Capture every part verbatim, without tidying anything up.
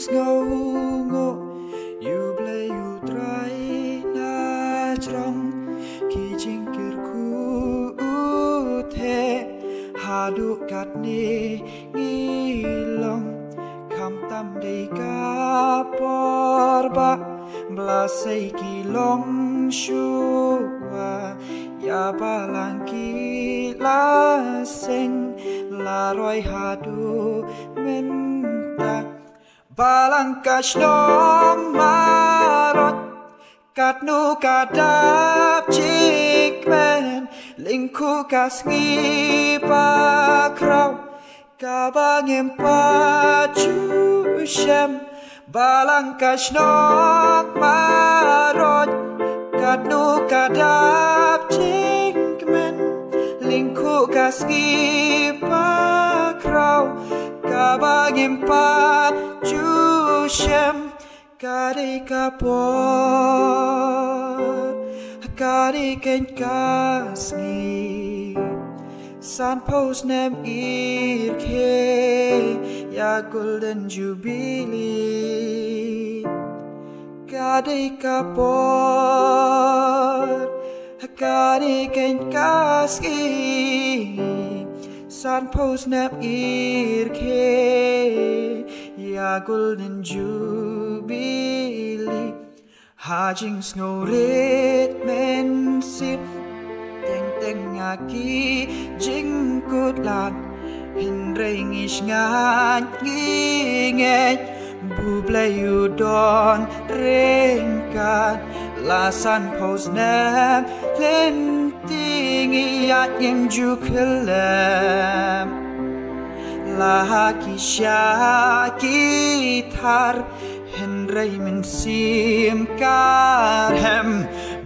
Sngewnguh ïa U Blei U Trai na jrong ki jingkyrkhu U te, haduh katne ngi long, khamtam dei ka por ba bla sei ki long shuwa, ïa balang ki la seng, la roi haduh mynta. Balang ka shnong Marot, katno ka dap jingkmen, lyngkhuh ka sngi bakhraw, kaba ngim pat ju shem. Balang ka shnong Marot, katno ka dap jingkmen, lyngkhuh ka sngi bakhraw, kaba ngim pat ju shem. Ka dei ka por, ka dei kane ka sngi, sanphew snem ïrkhie ïa Golden Jubilee. Ka dei ka por, ka dei kane ka sngi, sanphew snem ïrkhie ïa Golden Jubilee. Ha jingsngewrit mynsiem, teng teng ha ki jingkut lad, hynrei ngi sngewthuh ngi ngeit, ba U Blei u don ryngkat. La sanphew snem lynti ngi ïaid ngim ju khyllem, la ha ki sha ki thar, hynrei mynsiem ka rhem.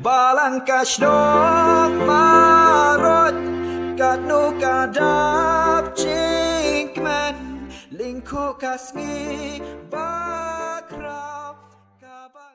Balang ka shnong Marot, katno ka dap jingkmen, lyngkhuh ka sngi bakhraw, kaba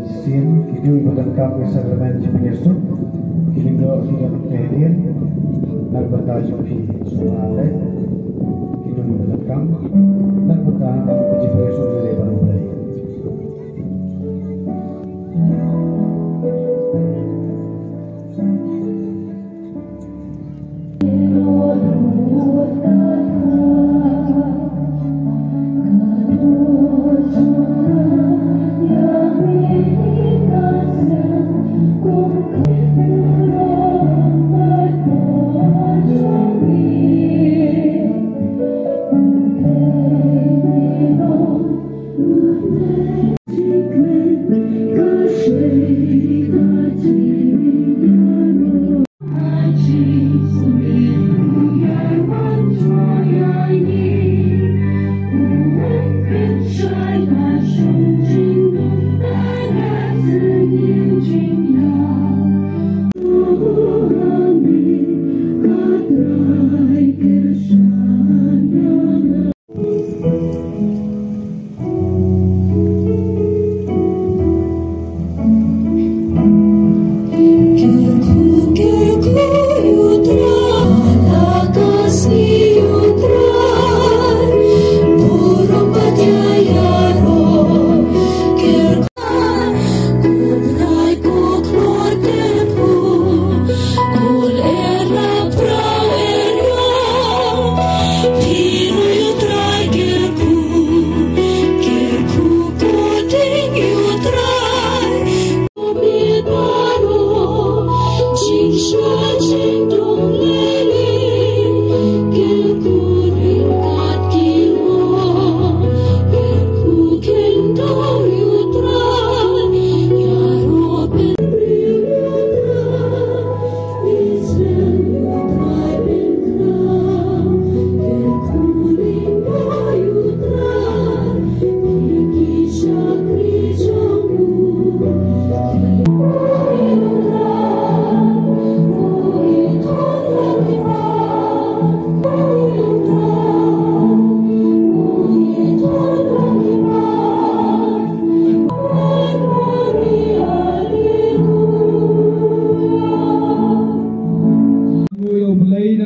Shisien, kito kiba donkam ïa ka sakramen jingpynïasuk, ki lyngdoh ki don ha ka hadien, na ka bynta jong phi sngewbha leit. Kito kiba donkam, na ka bynta jingpynïasuk ïa lade bad U Blei.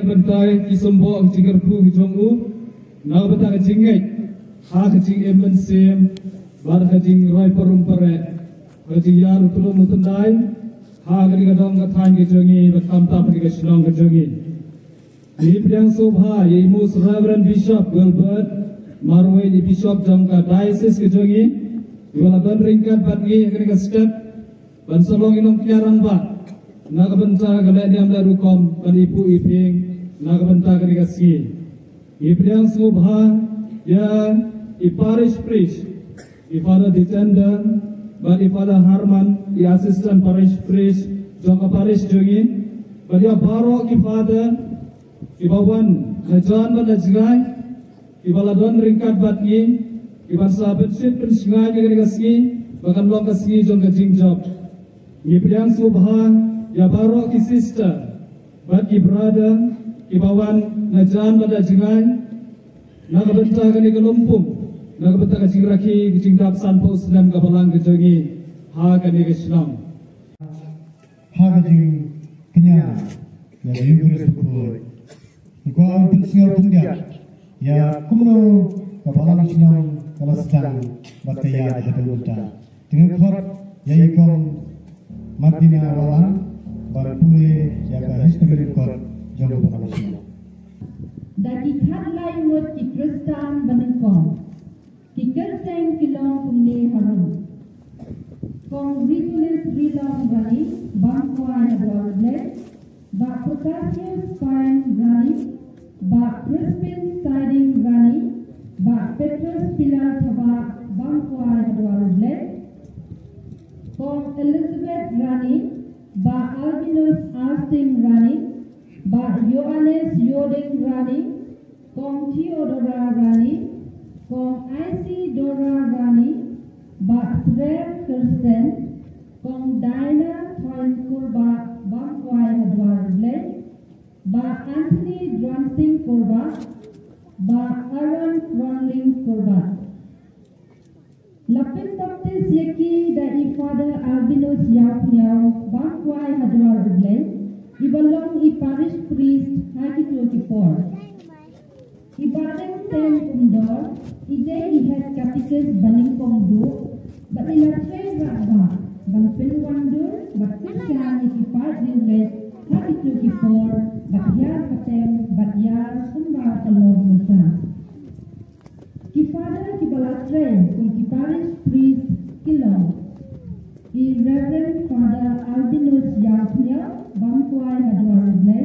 Bynta ki symboh ki jingkyrkhu ki jong u, na bynta ka jingngeit ha ka jingim mynsiem bad ka jingroi parum pare, ha ka jingïar u trum u tyndai ha kane ka dong ka thaiñ ka jong ngi bad khamtam ha kane ka shnong ka jong ngi. Ngi pdiang sngewbha ïa i Most Reverend Bishop Wilbert Marwei, i Bishop jong ka Diocese ka jong ngi, iba la don ryngkat bad ngi ha kane ka step ban sa long i nongkñia rangbah na ka bynta ka leh niam leh rukom bad i buh i biang na ka bynta kane ka sngi. Ngi pdiang sngewbha ïa i Parish Priest, i Father Ditender bad i Father Harman, i Assistant Parish Priest jong ka Parish jong ngi, bad ïa baroh ki Father kiba wan na jan bad na jngai, kiba la don ryngkat bad ngi, kiban sa pynshit pynshngaiñ ïa kane ka sngi ba kan long ka sngi jong ka jingjop. Ngi pdiang sngewbha ïa baroh ki sister bad ki brother kiba wan na jan bad na jngai na ka bynta kane ka lympung, na ka bynta ka jingrakhe ka jingdap sanphew snem ka balang ka jong ngi ha kane ka shnong. Ha ka jingkñia ïa ka Eucharist bakhuid, ngi kwah ban pynsngew khyndiat ïa kumno ka balang shnong ka la sdang bad ka ïaid haduh mynta. Te ngi khot ïa i Kong Martina Walang ban pule ïa ka history record jong ka balang shnong. Da ki khatlai ngut ki Khristan ba nyngkong. Ki kyrteng ki long kumne harum: Kong Regulus Rilong Rani, bam kwai ha Dwar U Blei, Bah Protasius Pine Rani, Bah Crispin Siding Rani, Bah Petrus Pilar Thabah, bam kwai ha Dwar U Blei, Kong Elizabeth Rani, Bah Albinus Arsting Rani, Bah Johannes Yoding Rani, Kong Theodora Rani, Kong Isidora Rani, Bah Srer Kirsten, Kong Diana Thoin Kurbah, bam kwai ha Dwar U Blei, Bah Anthony Dwansing Kurbah, Bah Aaron Ronling Kurbah. La pynbaptis ïa ki da i Father Albinus Ïawphniaw, bam kwai ha Dwar U Blei, iba long i Parish Priest ha kito ki por. I Bah Rem Teng Umdor, i dei i Head Catechist ba nyngkong duh, bad i la trei rangbah ban pynwandur bad kyrshan ïa ki paid riewngeit ha kito ki por, bad hiar pateng bad ïar kumba ka long mynta. Ki Father kiba la trei kum ki Parish Priest ki long i Reverend Father Albinus Ïawphniaw, bam kwai ha Dwar U Blei,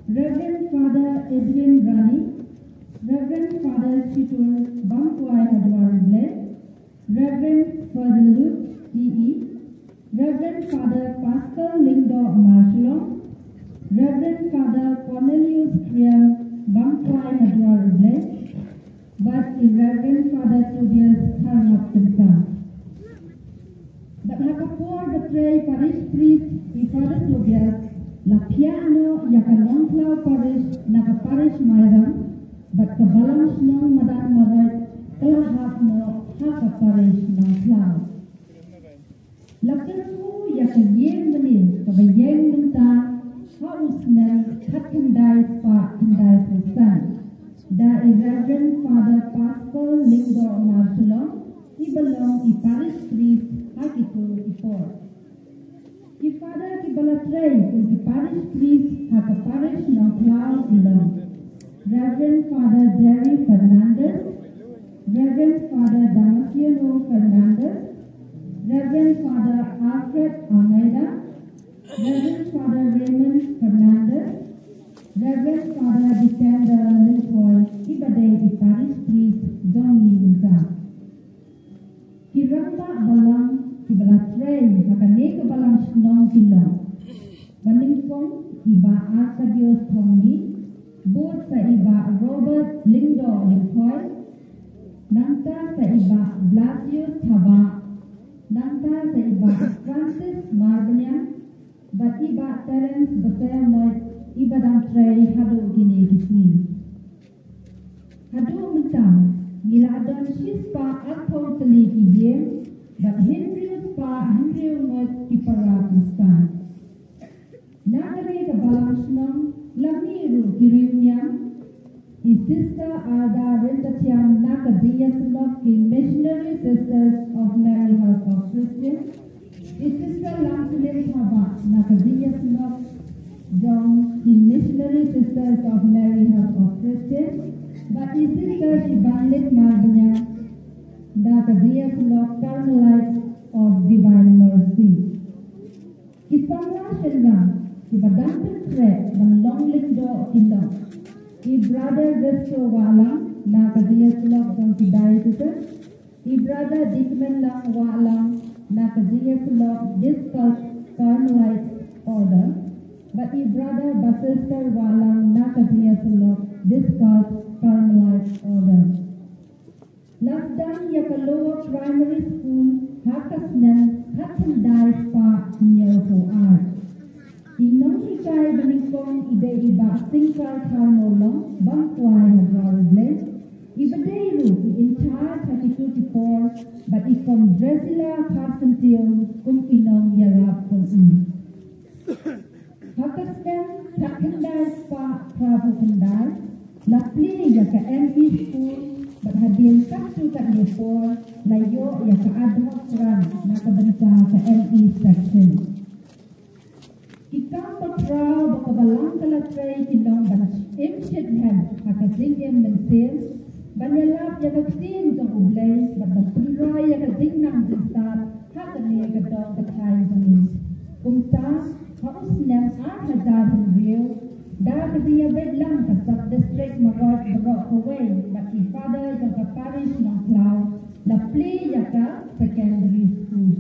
Reverend Father Adrian Rani, Reverend Father Chitur, bam kwai ha Dwar U Blei, Reverend Father Luke D E, Reverend Father Pascal Lyngdoh Marshillong, Reverend Father Cornelius Kriam, bam kwai ha Dwar U Blei, bad i Reverend Father Tobias Tharngap Kynta. Bad ha ka por ba trei Parish Priest i Father Tobias, la phiah noh ïa ka Nongkhlaw Parish na ka Parish Mairang, bad ka balang shnong madan Maroit ka la hap noh ha ka Parish Nongkhlaw. La kyrkhu ïa ka ïing mane kaba ïeng mynta ha u snem khatkhyndai spah khyndaiphew san da i Reverend Father Pascal Lyngdoh Marshillong, iba long i Parish Priest ha kito ki por. Ki Father kiba la trei kum ki Parish Priest ha ka Parish Nongkhlaw ki long Reverend Father Jerry Fernandez, Reverend Father Damasceno Fernandez, Reverend Father Alfred Almeida, Reverend Father Raymond Fernandez, Reverend Father Dikender Lyngkhoi, iba dei i Parish Priest jong ngi mynta. Ki rangbah balang kiba la trei ha kane ka balang shnong ki long: ba nyngkong i Bah Arcadius Thongni, bud sa i Bah Robert Lyngdoh Lyngkhoi, nangta sa i Bah Blasius Thabah, nangta sa i Bah Francis Marbaniang, bad i Bah Terence Baselmoit, iba dang trei haduh kine ki sngi. Haduh mynta ngi la don shispah arphew tylli ki ïing bad hynriew spah hynriew ngut ki para Khristan. Na kane ka balang shnong la mih Ki riewniam, i Sister Ada Ryntathiang na ka jingïasyllok ki Missionary Sisters of Mary Help of Christian, i Sister Lamslim Thabah na ka jingïasyllok jong ki Missionary Sisters of Mary Help of Christian, bad i Sister Shibanlit Marbaniang na ka jingïasyllok Carmelites of Divine Mercy. Ki samla shynrang kiba dang pynkhreh ban long lyngdoh ki long i Brother Risto Wahlang na ka jingïasyllok jong ki diocesan, i Brother Dikmenlang Wahlang na ka jingïasyllok Discalced Carmelite Order, bad i Brother Basilster Wahlang na ka jingïasyllok Discalced Carmelite Order. La sdang ïa ka Lower Primary School ha ka snem khatkhyndai spah hynñiewphew ar. I nonghikai banyngkong i dei i Bah Singkar Kharmawlong, bam kwai ha duar U Blei. I ba dei ruh i in charge ha kito ki por, bad i Kong Drusilla Kharsyntiew kum i nongïarap jong i. Ha ka snem khatkhyndai spah phraphew khyndai, la plie ïa ka M E school, bad hadien katto katne por la ïoh ïa ka ad hoc grant na ka bynta ka M E section. Ki kam bakhraw ba ka Balang ka la trei ki long ban im shitrhem ha ka jingim mynsiem, ban ïalap ïa ka ktien jong U Blei, bad ban pynroi ïa ka jingnang jingstad ha kane ka dong ka thaiñ jong ngi. Kumta, ha u snem ar hajar hynriew, da ka jingïabeit lang ka Sub District Mawroit baroh kawei bad ki Father jong ka Parish Nongkhlaw, la plie ïa ka Secondary School.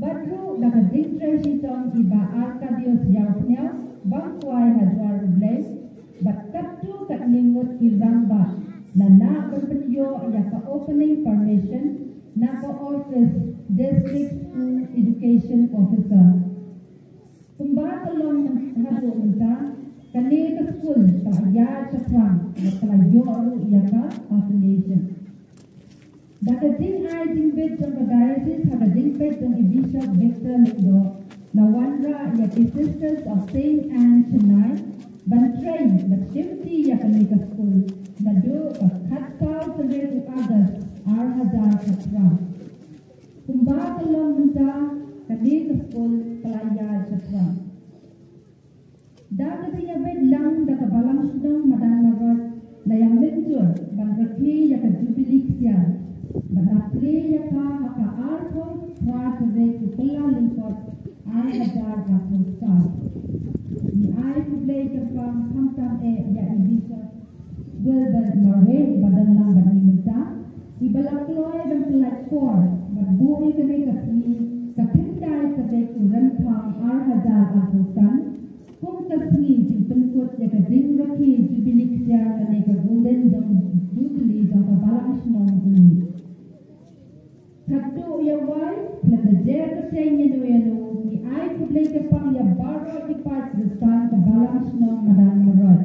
Bad ruh da ka jingtrei shitom i Bah Arkadius Ïawphniaw, bam kwai ha duar U Blei, bad katto katne ngut ki rangbah, la lah ban pynïoh ïa ka opening permission na ka office District School Education Officer. Kumba ka long haduh mynta, kane ka skul ka la ïaid shaphrang, bad ka la ïoh ruh ïa ka affiliation. Da ka jingai jingbit jong ka diocese ha ka jingpeit jong i Bishop Victor Lyngdoh, la wanrah ïa ki Sisters of Saint Anne Chennai ban trei bad shimti ïa kane ka skul naduh ka khatsaw tarik u August ar hajar khatphra. Kumba ka long mynta, kane ka skul ka la ïaid shaphrang. Da ka jingïabeit lang da ka Balang Shnong Madan Marwat, la ïa mynjur ban rakhe ïa ka Jubilee Ksiar, bad la plie ïa ka ha ka arphew phra tarik u Kyllalyngkot ar hajar arphew saw. Ngi ai khublei kyrpang khamtam eh ïa i Bishop Wilbert Marwei ba don lang bad ngi mynta, i ba la kloi ban pyllait por bad buh ïa kane ka sngi, ka khyndai tarik u Rymphang ar hajar arphew san, kum ka sngi jingpynkut ïa ka jingrakhe Jubilee Ksiar lane ka Golden Jubilee jong ka Balang Shnong Uli. Khatduh ïa wai, khlem da jer kyrteng ïano ïano, ngi ai khublei kyrpang ïa baroh ki paid Khristan ka Balang Shnong Madan Marwat.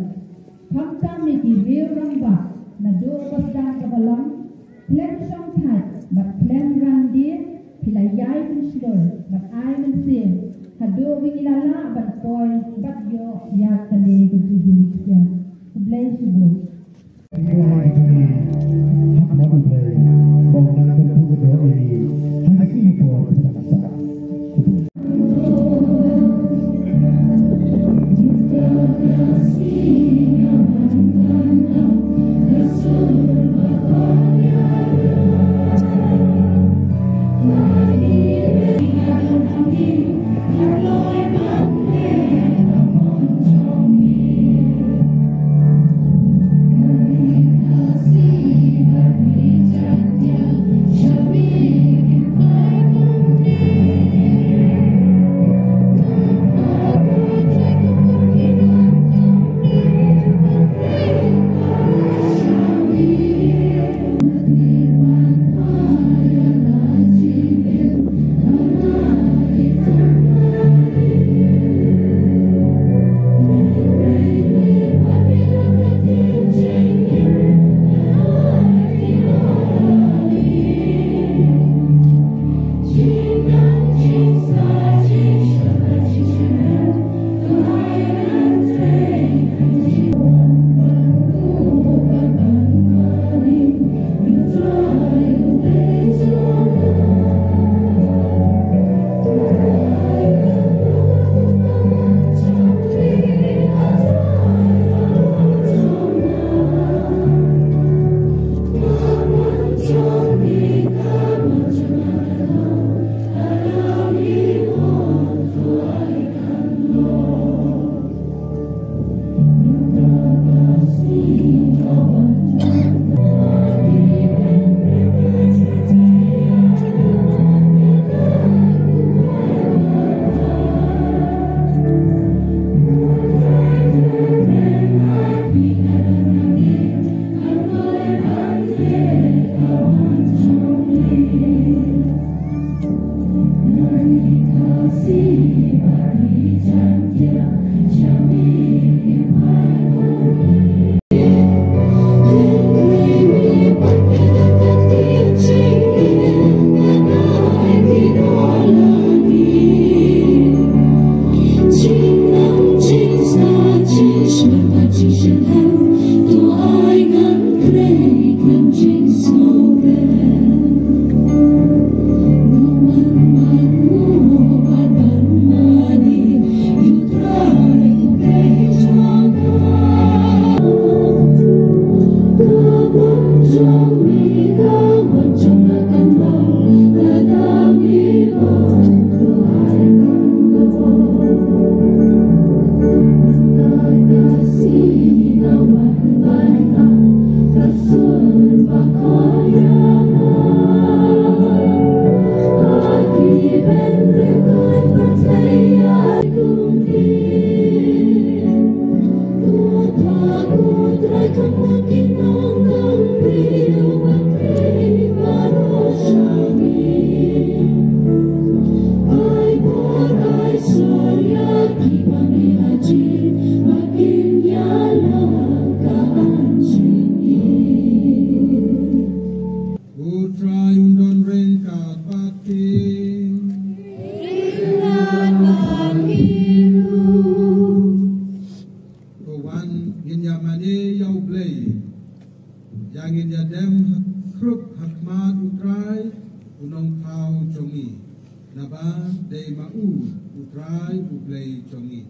Khamtam ïa ki riew rangbah, naduh ba sdang ka balang, khlem shongthait bad khlem rangdie, phi la ïai pynshlur bad ai mynsiem haduh ba ngi la lah ban poi bad ïoh ïa kane ka Jubilee Ksiar. Khublei shibun. U Trai un don ryngkat bad phi. Ko wan, ngin ïa mane ïa U Blei. Ïa ngin ïa dem ha khrup ha khmat U Trai, U Nongthaw jong ngi. Naba dei ma u U Trai U Blei jong ngi.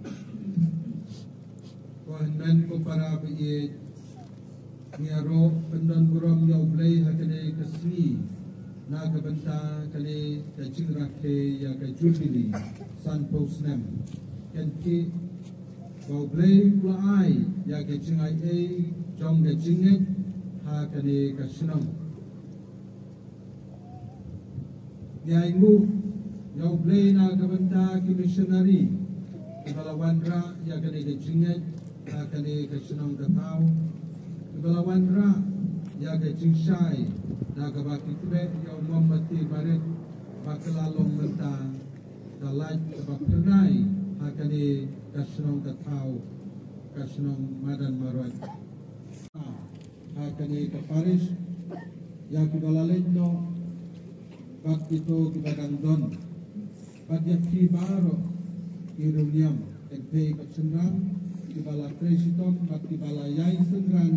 Ko hynmen ko para ba ïeit, ngi ïaroh pyndon burom ïa U Blei ha kane ka sngi, na ka bynta kane ka jingrakhe ïa ka Jubili sanphew snem. Kynthih ba U Blei u la ai ïa ka jingaiei jong ka jingngeit ha kane ka shnong. Ngi ainguh ïa U Blei na ka bynta ki missionary kiba la wanrah ïa kane ka jingngeit ha kane ka shnong ka thaw, kiba la wanrah ïa ka jingshai da kaba ki khreh ïa u mombati barit ba ka la long mynta ka light kaba phyrnai ha kane ka shnong ka thaw, ka shnong Madan Marwat. Ha kane ka parish, ïa kiba la leit noh bad kito kiba dang don, bad ïa phi baroh ki riewniam, kynthei bad shynrang, kiba la trei shitom bad kiba la ïai synran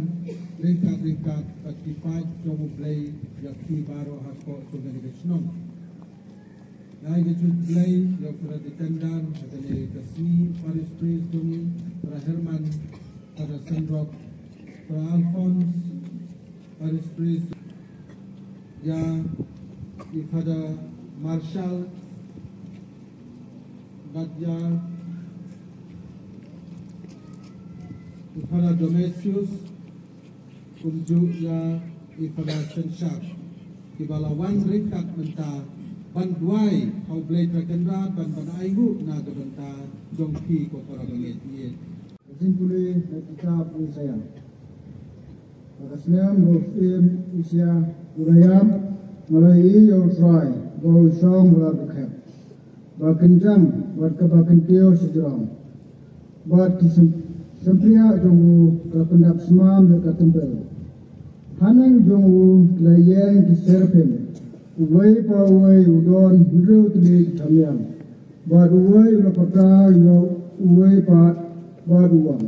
ryngkat ryngkat bad ki paid jong U Blei, ïa phi baroh ha kpoh jong kane ka shnong. Ngi ai ka jingkhublei ïa u Father Jitendar ha kane ka sngi, parish priest jong ngi, Father Herman, Father Sandrop, Father Alphonse, parish priest, ïa i Father Marshall, bad ïa i Father Domesius, kumjuh ïa i Father Senshar, kiba la wan ryngkat mynta ban duwai ha U Blei Trai Kynrad, ban, ban ainguh na ka bynta jong phi ko para bangeit. Ka jingpule na kitab Isaiah. Ha ka snem ba u syiem Isaiah u la ïap, nga la ïohi ïa U Trai ba u shong ha la dkhot, ba kynjang bad kaba kyntiew shajrong, bad ki sym-, sympriah jong u ka pyndap smam ïa ka templ. Haneng jong u ki la ïeng ki seraphim, uwei pa uwei u don hynriew tylli ki thamliang, bad uwei u la pata ïa uwei pat, bad u ong: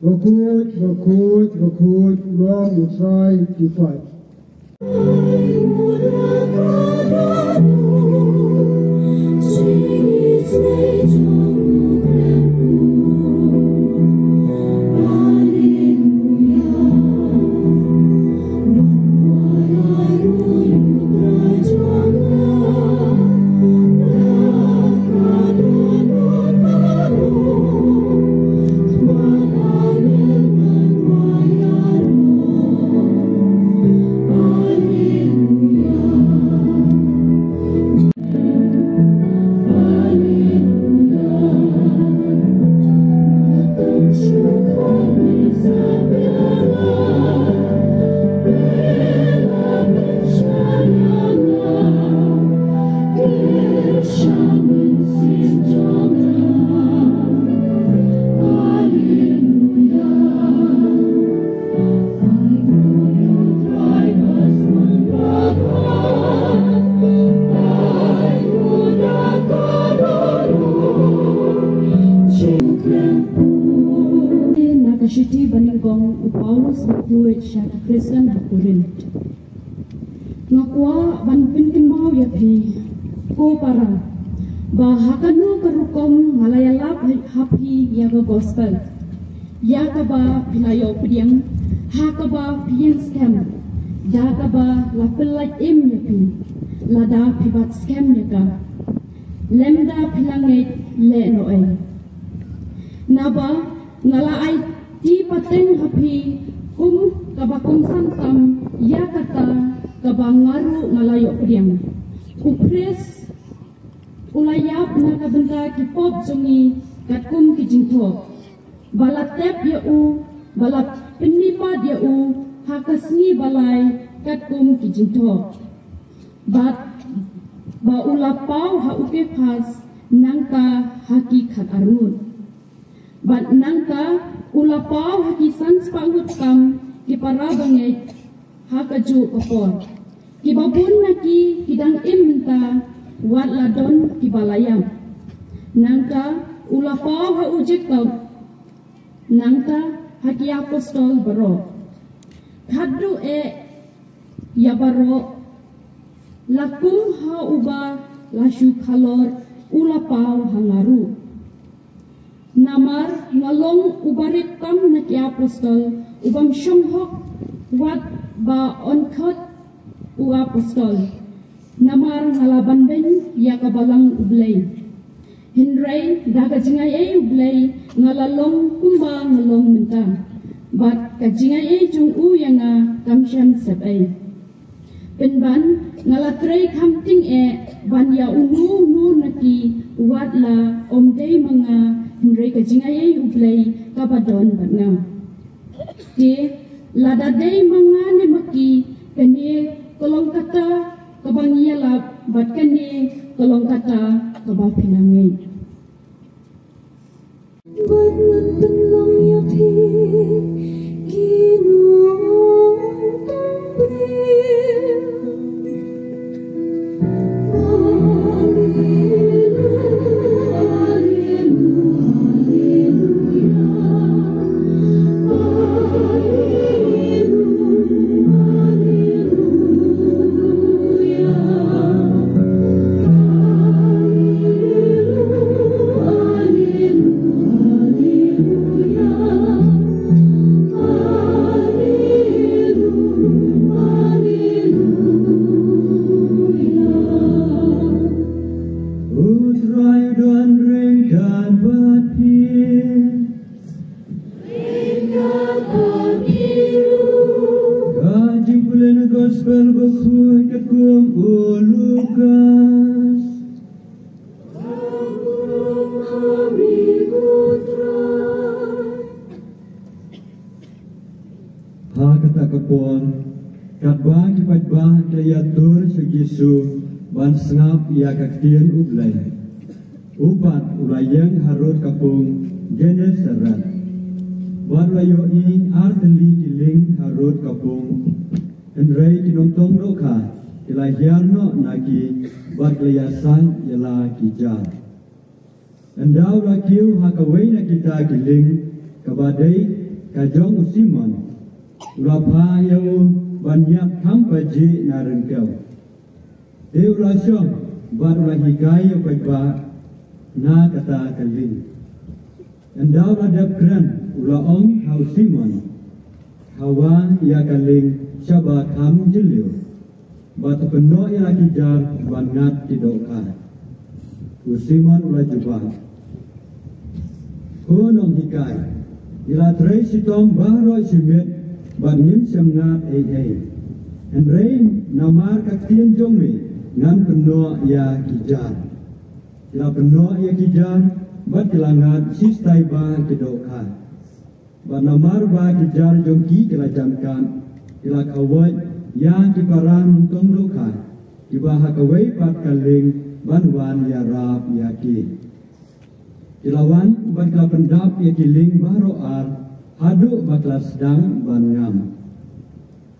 Bakhuid, bakhuid, bakhuid, u long U Trai ki paid. Na ka shithi banyngkong u Paulus u khuid sha ki Khristan ha Korinth. Nga kwah ban pynkynmaw ïa phi, ko para, ba ha kano ka rukom nga la ïalap ha phi ïa ka gospel, ïa kaba phi la ïoh pdiang, ha kaba phi ïeng skhem, da kaba la pyllait im ïa phi, lada phi bat skhem ïa ka. Lymda phi la ngeit lehnohei. Naba nga la aiti pateng ha phi kum kaba kongsan tam ïa kata kaba nga ruh nga la ïoh pdiang. U Khrist u la ïap na ka bynta ki pop jong ngi katkum ki jingthoh, ba la tep ïa u, ba la Pynmihpat ïa u ha ka sngi ba lai katkum ki jingthoh. Bad ba u la paw ha u Kephas, nangta ha ki khatar ngut. Bad nangta u la paw ha ki san spah ngut tam ki para bangeit ha kajuh ka por. Ki babun na ki ki dang im mynta, wat la don ki ba la ïap. Nangta u la paw ha u Jakob, nangta ha ki apostol baroh. Khadduh eh ïa baroh, la kum ha uba la shu khalor, u la paw ha nga ruh. Namar nga long uba rit tam na ki apostol, u bym shong hok wat ba yn khot u apostol. Namar nga la ban beiñ ïa ka balang U Blei. Hynrei da ka jingaiei U Blei nga la long kumba nga long mynta. Bad ka jingaiei jong u ïa nga kam shym sep ei. Pynban nga la trei kham tyngeh ban ïa uno uno na ki, wat la ym dei ma nga, hynrei ka jingaiei U Blei kaba don bad nga. Te lada dei ma nga ne ma ki, kane ka long kata kaba ngi ïalap, bad kane ka long kata kaba phi la ngeit. Bad ngan pynlong ïa phi ki nongtong briew. U Trai u don ryngkat bad phi. Ka jingpule na gospel bakhuid katkum u Lukas. Ha kata ka por, katba ki paidbah ki la ïatur sha u Jisu ban sngap ïa ka ktien U Blei, u pat u la ïeng harud ka pung Gennesaret. Bad u la ïohi ar tylli ki lieng harud ka pung. Hynrei ki nongtong dohkha ki la hiar noh na ki, bad ki la ïasaid ïa la ki jar. Ynda u la kiew ha kawei na kita ki lieng, kaba dei ka jong u Simon, u la phah ïa u ban ïap kham pajih na ryngkew. Te u la shong bad u la hikai ïa u paidbah na kata ka lieng. Ynda u la dep kren, u la ong ha u Simon, khawa ïa ka lieng shaba kham jylliew, bad to pynnoh ïa la ki jar ban ngat ki dohkha. U Simon u la jubab, Ko nonghikai, ngi la trei shitom baroh shi miet bad ngim shym ngat ei ei. Hynrei namar ka ktien jong me ngan pynnoh ïa ki jar. Ki la pynnoh ïa ki jar bad ki la ngat shi stai ba ki dohkha. Bad namar ba ki jar jong ki ki la jan kat, ki la khawoit ïa ki para nongtong dohkha kiba ha kawei pat ka lieng ban wan ïarap ïa ki. Ki la wan bad ki la pyndap ïa ki lieng baroh ar haduh ba ki la sdang ban ngam.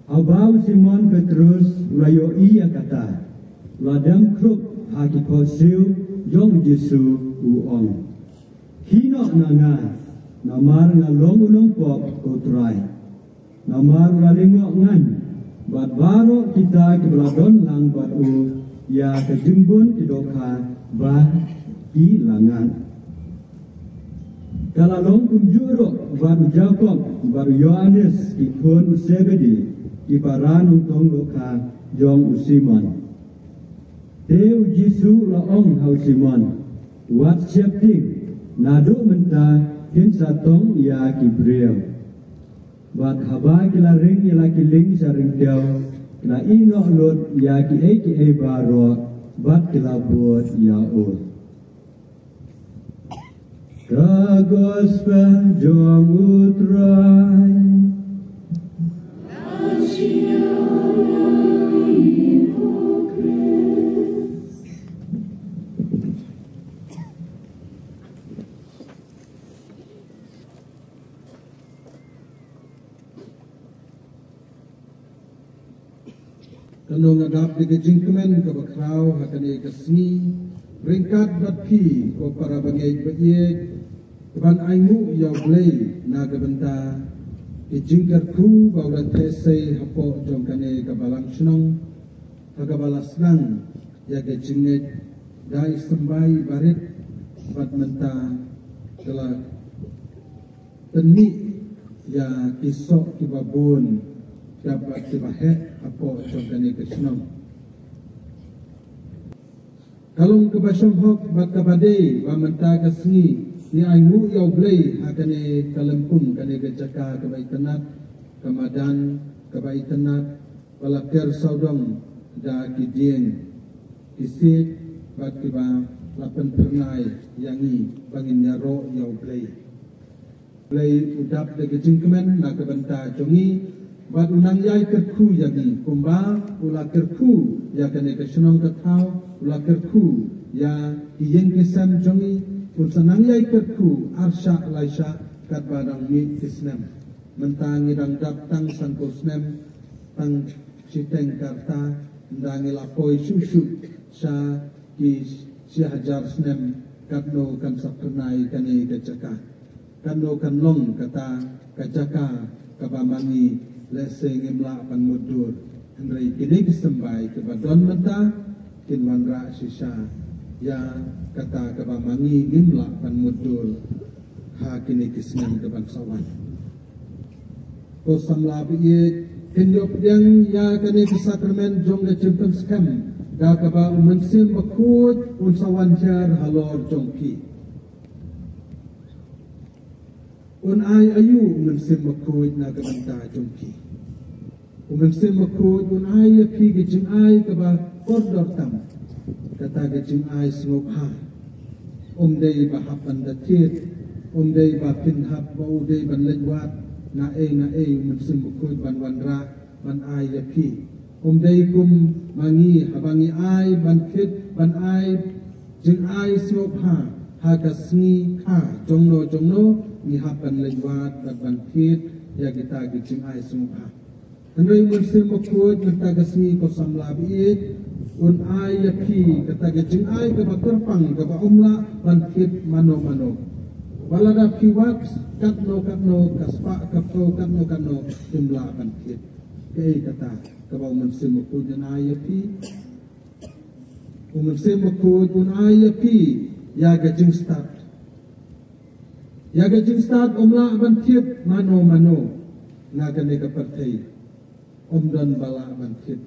Haba u Simon Petrus u la ïohi ïa kata, u la dem khrup ha ki khohsiew jong u Jisu, u ong, Khie noh na nga, namar nga long u nongpop, ko Trai. Namar u la lyngngoh ngan bad baroh kita kiba la don lang bad u ïa ka jingbun ki dohkha ba ki la ngat. Ka la long kumjuh ruh bad u Jakob bad u Ïoannis, ki khun u Sebedi, ki para nongtong dohkha jong u Simon. Te u Jisu u la ong ha u Simon, Wat sheptieng, naduh mynta phin sa tong ïa ki briew. Bad haba ki la ring ïa la ki lieng sha ryngkew, ki la ïehnoh lut ïa kiei kiei baroh bad ki la bud ïa u. Ka Gospel jong u Trai. Nongdap da ka jingkmen kaba khraw ha kane ka sngi ryngkat bad phi ko para bangeit ba ïeit, ban ainguh ïa U Blei na ka bynta ka jingkyrkhu ba u la theh sei hapoh jong kane ka balang shnong, ha kaba la sdang ïa ka jingngeit da i symbai barit, bad mynta ka la pynmih ïa ki soh kiba bun, kiba, kiba heh hapoh jong kane ka shnong. Ka long kaba shong hok bad kaba dei ba mynta ka sngi ngi ainguh ïa U Blei ha kane ka lympung, kane ka jaka kaba itynnad, ka madan kaba itynnad, ba la ker sawdong da ki dieng, ki siej, bad kiba la pynphyrnai ïa ngi ba ngin ïaroh ïa U Blei. Blei u dap da ka jingkmen na ka bynta jong ngi, bad u nang ïai kyrkhu ïa ngi kumba u la kyrkhu ïa kane ka shnong ka thaw, u la kyrkhu ïa ki ïing ki sem jong ngi, un sa nang ïai kyrkhu arshah laishah katba dang mih ki snem. Mynta ngi dang dap tang sanphew snem, tang shiteng ka rta, ynda ngi la poi shuh shuh sha ki shi hajar snem, katno kan sa phyrnai kane ka jaka. Katno kan long kata ka jaka kaba ma ngi lehse ngim lah ban mutdur. Hynrei kine ki symbai kiba don mynta kin wanrah shisha ïa kata kaba ma ngi ngim lah ban mutdur ha kine ki snem kiban sa wan. Ko samla ba ïeit, kin ïoh pdiang ïa kane ka sakramen jong ka jingpynskhem da kaba U Mynsiem Bakhuid un sa wan hiar halor jong phi. Un ai aïu U Mynsiem Bakhuid na ka bynta jong phi? U Mynsiem Bakhuid un ai ïa phi ka jingai kaba kordor tam, kata ka jingai sngewbha. Um dei ba hap ban da thied, um dei ba phin hap ba u dei ban leit wad na ei na ei, U Mynsiem Bakhuid ban wanrah ban ai ïa phi. Um dei kum ma ngi, haba ngi ai ban thied, ban ai jingai sngewbha ha ka sngi kha jongno jongno, ngi hap ban leit wad bad ban thied ïa kita ki jingai sngewbha. Hynrei U Mynsiem Bakhuid mynta ka sngi, ko samla ba ïeit, un ai ïa phi kata ka jingai kaba kyrpang kaba ym lah ban thied mano mano. Ba lada phi wad katno katno ka spah ka phew, katno katno phim lah ban thied. Kaei kata kaba U Mynsiem Bakhuid un ai ïa phi? U Mynsiem Bakhuid un ai ïa phi ïa ka jingstad. Ïa ka jingstad ym lah ban thied mano mano na kane ka pyrthei. Ym don ba lah ban thied.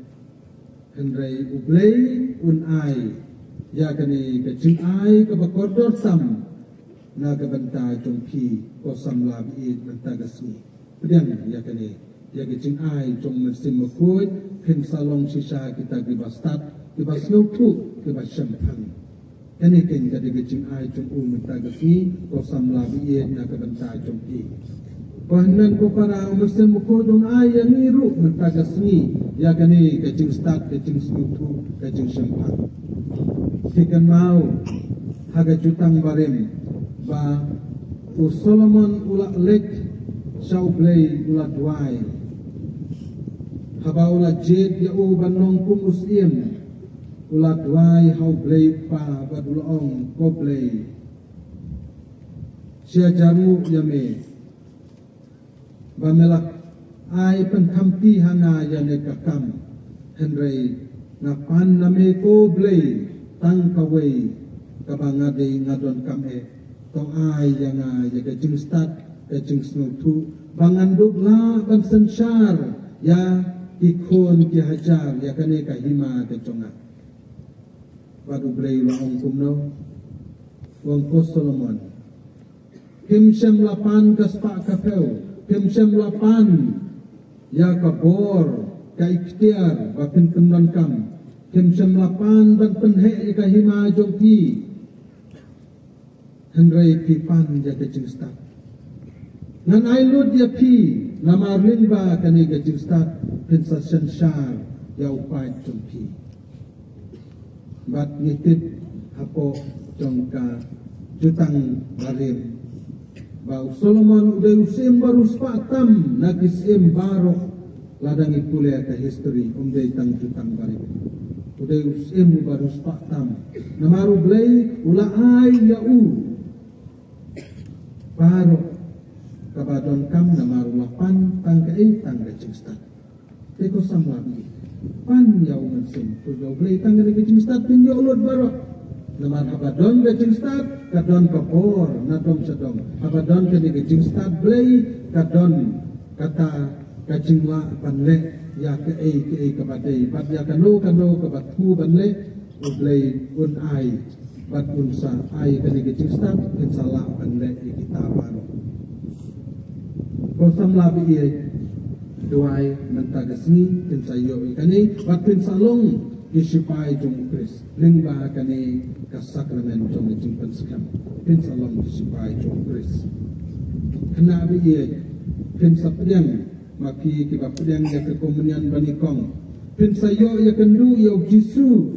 Hynrei U Blei un ai ïa kane ka jingai kaba kordor tam na ka bynta jong phi, ko samla ba ïeit, mynta ka sngi. Pdiang ïa kane, ïa ka jingai jong U Mynsiem Bakhuid, phin sa long shisha kita kiba stad, kiba sngewthuh, kiba shemphang. Kane keiñ ka dei ka jingai jong u mynta ka sngi, ko samla ba ïeit, na ka bynta jong phi. Ko hynmen ko para, U Mynsiem Bakhuid un ai ïa ngi ruh mynta ka sngi ïa kane ka jingstad, ka jingsngewthuh, ka jingshemphang. Phi kynmaw ha ka Jutang Barim ba u Solomon u la leit sha U Blei, u la duwai. Haba u la jied ïa u ban long kum u syiem, u la duwai ha U Blei u Kpa bad u la ong, ko Blei, sha jar nguh ïa me ba me la ai pynkhamti ha nga ïa kane ka kam. Hynrei nga pan na me, ko Blei, tang kawei kaba nga dei, nga donkam eh. To ai ïa nga ïa ka jingstad, ka jingsngewthuh, ba ngan dup lah ban synshar ïa ki khun ki hajar ïa kane ka hima ka jong nga. Bad U Blei u la ong kumno? U ong, ko Solomon, phim shym la pan ka spah ka phew, phim shym la pan ïa ka bor, ka iktiar ba phin pyndonkam, phim shym la pan ban pynheh ïa ka hima jong phi. Hynrei phi pan ïa ka jingstad. Ngan ai lut ïa phi, namar lyngba kane ka jingstad phin sa synshar ïa u paid jong phi. Bad ngi tip hapoh jong ka Jutang Barim ba u Solomon u dei u syiem ba riewspah tam na ki syiem baroh. Lada ngi pule ka history, um dei tang jutang barit. U dei u syiem uba riewspah tam. Namar U Blei u la ai ïa u baroh kaba donkam, namar u la pan tang kaei? Tang ka jingstad. Te ko samla baieit, pan ïa U Mynsiem, to ïa U Blei tang ka jingstad, phin ïoh lut baroh. Namar haba don ka jingstad, ka don ka bor na dong sha dong. Haba don kane ka jingstad Blei, ka don kata ka jinglah ban leh ïa kaei kaei kaba dei, bad ïa kano kano kaba thmu ban leh, U Blei un ai, bad un sa ai kane ka jingstad, phin sa lah ban leh ïa kita baroh. Ko samla baieit, duwai mynta ka sngi phin sa ïoh ïa kane, bad phin sa long ki shipai jong U Khrist. Lyngba kane ka sakramen jong ka jingpynskhem, phin sa long ki shipai jong U Khrist. Khynnah baieit, phin sa pdiang, ma phi kiba pdiang ïa ka komunion ba nyngkong, phin sa ïoh ïakynduh ïa U Jisu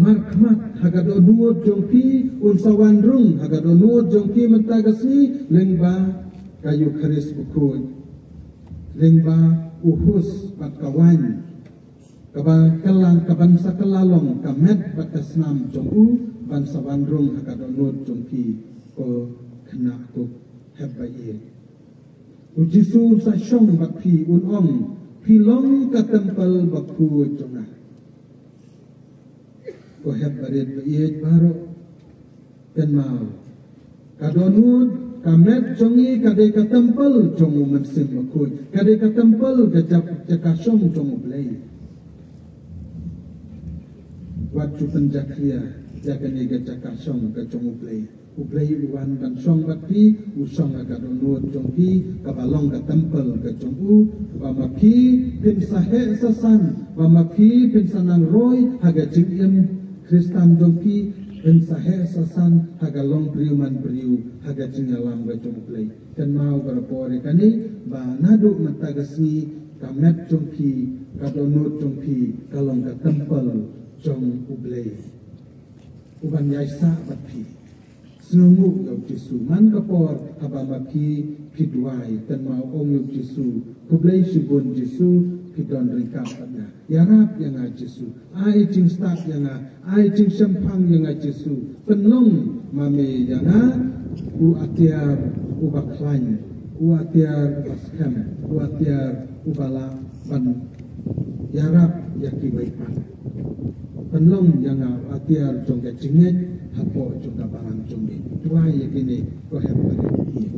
markhmat ha ka dohnud jong phi, un sa wan rung ha ka dohnud jong phi mynta ka sngi, lyngba ka Eukharist bakhuid, lyngba u hus bad ka wain, kaba kylla, kaban sa kylla long ka met bad ka snam jong u, ban sa wan rung ha ka dohnud jong phi, ko khynnah kup hep baieit. U Jisu un sa shong bad phi, un ong, phi long ka templ bakhuid jong nga. Ko hep barit baieit baroh, kynmaw, ka dohnud, ka met jong ngi ka dei ka templ jong U Mynsiem Bakhuid, ka dei ka templ, ka jaka, jaka shong jong U Blei. Wat ju pynjakhlia ïa kane ka jaka shong ka jong U Blei. U Blei u wan ban shong bad phi, u shong ha ka dohnud jong phi, kaba long ka templ ka jong u, ba ma phi phin sa heh sa san, ba ma phi phin sa nang roi ha ka jingim Khristan jong phi, phin sa heh sa san ha ka long briew man briew, ha ka jingïalam ka jong U Blei. Kynmaw barabor ïa kane, ba naduh mynta ka sngi, ka met jong phi, ka dohnud jong phi, ka long ka templ jong U Blei uban ïaisah bad phi. Sngewnguh ïa U Jisu. Man ka por haba ma phi phi duwai, kynmaw, ong ïa U Jisu, khublei shibun Jisu, phi don ryngkat bad nga. Ïarap ïa nga Jisu. Ai jingstad ïa nga, ai jingshemphang ïa nga Jisu. Pynlong ma me ïa nga u atiar uba khlaiñ, u atiar uba skhem, u atiar uba lah ban ïarap ïa kiwei pat. Pynlong ïa nga u atiar jong ka jingngeit hapoh jong ka balang jong me. Duwai ïa kine, ko hep barit baieit.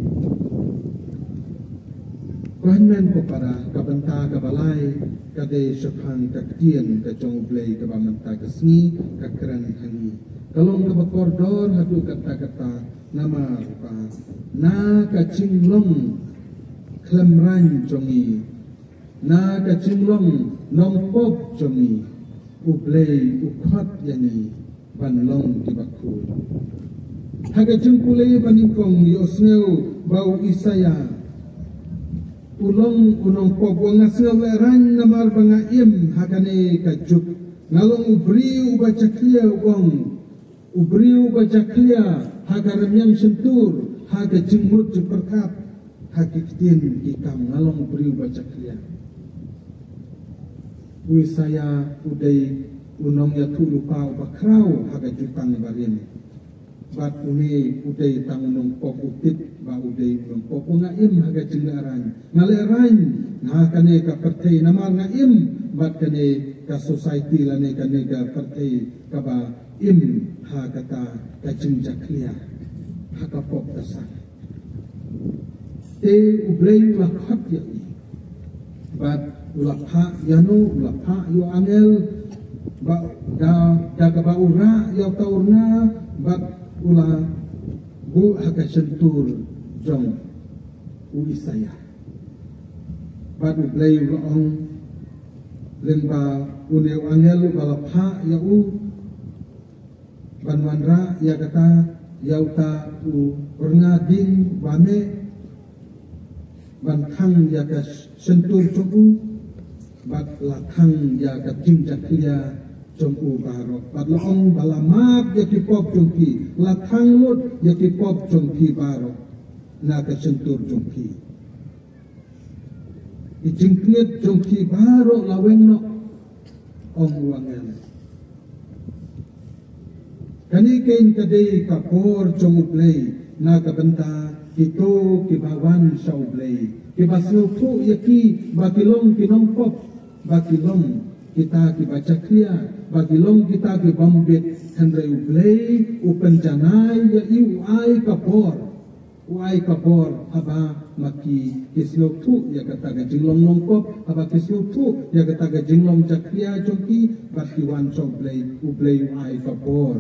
Ko hynmen ko para, ka bynta kaba lai ka dei shaphang ka ktien ka jong U Blei kaba mynta ka sngi ka kren ha ngi. Ka long kaba kordor haduh katta katta, namar ba na ka jinglong khlem raiñ jong ngi, na ka jinglong nongpop jong ngi, U Blei u khot ïa ngi ban long kiba khuid. Ha ka jingpule ba nyngkong ïohsngew ba u Isaïah u long u nongpop, u ong, nga sngew lehraiñ namar ba nga im ha kane ka juk. Nga long u briew uba jakhlia, u ong, u briew uba jakhlia ha ka rmiang shyntur, ha ka jingmut jingpyrkhat, ha ki ktien ki kam, nga long u briew uba jakhlia. U Isaïah u dei u nongïathuh lypa uba khraw ha ka jutang barim. Bad une u dei tang u nongpop, u tip ba u dei u nongpop. U ong, nga im ha ka jinglehraiñ. Nga lehraiñ ha kane ka pyrthei namar nga im bad kane ka society lane kane ka pyrthei kaba im ha kata ka jingjakhlia, ha ka pop ka sang. Te U Blei u la khot ïa i. Bad u la phah ïano, u la phah ïa u angel, ba da, da kaba u rah ïa uta u rnga, bad u la buh ha ka shyntur jong u Isaïah. Bad U Blei u la ong lyngba une u angel uba la phah ïa u, ban wanrah ïa kata, ïa uta u rnga dieng ba meh, ban thang ïa ka shyntur jong u, bad la thang ïa ka jingjakhlia jong u baroh. Bad la ong ba la map ïa ki pop jong phi, la thang lut ïa ki pop jong phi baroh na ka shyntur jong phi. Ki jingpynïap jong ki baroh la weng noh, ong u angel. Kane keiñ ka dei ka por jong U Blei na ka bynta kito kiba wan sha U Blei, kiba sngewthuh ïa ki ba ki long ki nongpop, ba ki long kita kiba jakhlia, ba ki long kita ki bym bit, hynrei U Blei u pynjanai ïa i, u ai ka por. U ai ka por haba ma ki ki sngewthuh ïa kata ka jinglong nongpop, haba ki sngewthuh ïa kata ka jinglong jakhlia jong ki, bad ki wan sha U Blei, U Blei u ai ka por.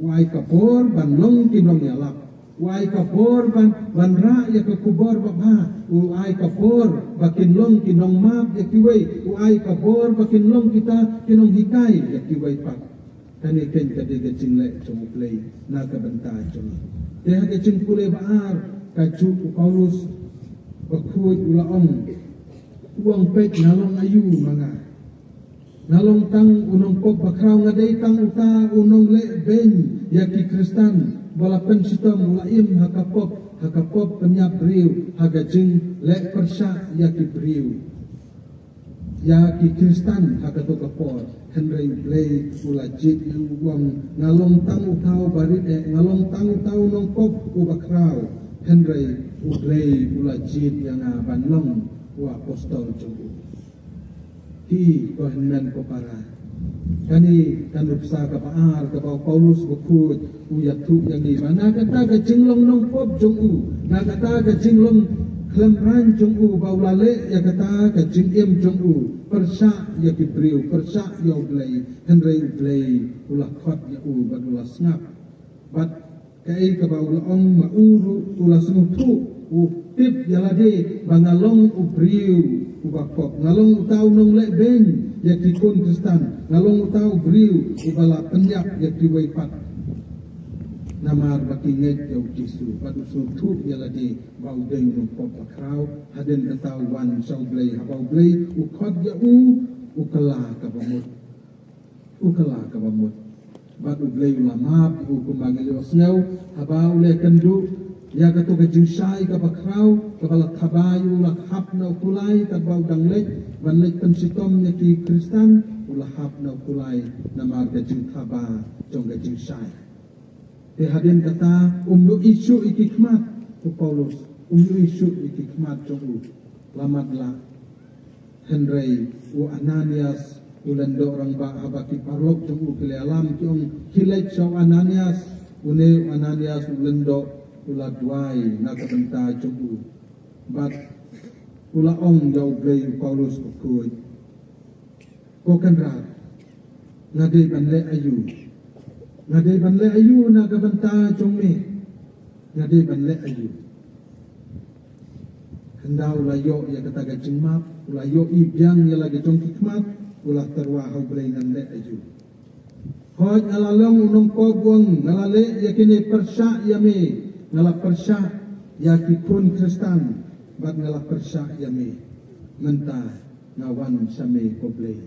U ai ka por ban long ki nongïalap. U ai ka por ban, ban rah ïa ka khubor babha. U ai ka por ba kin long ki nongmap ïa kiwei. U ai ka por ba kin long kita ki nonghikai ïa kiwei pat. Kane keiñ ka dei ka jingleh jong U Blei na ka bynta jong ngi. Te ha ka jingpule ba ar, kajuh u Paulus bakhuid u la ong, u ong, peit, nga long aïu ma nga. Nga long tang u nongpop bakhraw, nga dei tang uta u nongleh beiñ ïa ki Khristan ba la pynshitom, u la im ha ka pop, ha ka pop pynïap briew, ha ka jingleh pyrshah ïa ki briew, ïa ki Khristan ha kato ka por. Hynrei U Blei u la jied ïa u, u ong, nga long tang uta u barit eh, nga long tang uta u nongpop u bakhraw, hynrei U Blei u la jied ïa nga ban long u apostol jong u. Hi ko hynmen ko para, kane ka nuksa kaba ar kaba u Paulus bakhuid u ïathuh ïa ngi ba na kata ka jinglong nongpop jong u, na kata ka jinglong khlem rang jong u ba u la leh ïa kata ka jingim jong u, pyrshah ïa ki briew, pyrshah ïa U Blei, hynrei U Blei u la khot ïa u bad u la sngap. Bad kaei kaba u la ong, ma u ruh u la sngewthuh, u tip ïa lade ba nga long u briew uba pop, nga long uta u nongleh beiñ ïa ki khun Khristan, nga long uta u briew uba la pynïap ïa kiwei pat. Namar ba ki ngeit ïa U Jisu, bad u sngewthuh ïa lade ba u dei u nongpop bakhraw. Hadien kata u wan sha U Blei, haba U Blei u khot ïa u, u kylla kaba mut. U kylla kaba mut. Bad U Blei u la map ïa u, kumba ngi la ïohsngew haba u la ïakynduh ïa kato ka jingshai kaba khraw kaba la thaba ïa u, u la hap na u kulai katba u dang leit ban leit pynshitom ïa ki Khristan, u la hap na u kulai namar ka jingthaba jong ka jingshai. Te hadien kata um ïohi shuh ïa ki khmat, u Paulus, um ïohi shuh ïa ki khmat jong u. La matlah. Hynrei u Ananias u lyngdoh rangbah, haba ki paralok jong u ki la ïalam, ki ong, khie leit sha u Ananias. Une u Ananias u lyngdoh, u la duwai na ka bynta jong u. Bad u la ong ïa U Blei, u Paulus bakhuid, ko Kynrad, nga dei ban leh aïu? Nga dei ban leh aïu na ka bynta jong me? Nga dei ban leh aïu? Hynda u la ïoh ïa kata ka jingmap, u la ïohi biang ïa la ki jong ki khmat, u la tyrwa ha U Blei, ngan leh aïu? Hooid, nga la long u nongpop, u ong, nga la leh ïa kine, pyrshah ïa me, nga la pyrshah ïa ki khun Khristan, bad nga la pyrshah ïa me. Mynta nga wan sha me, ko Blei.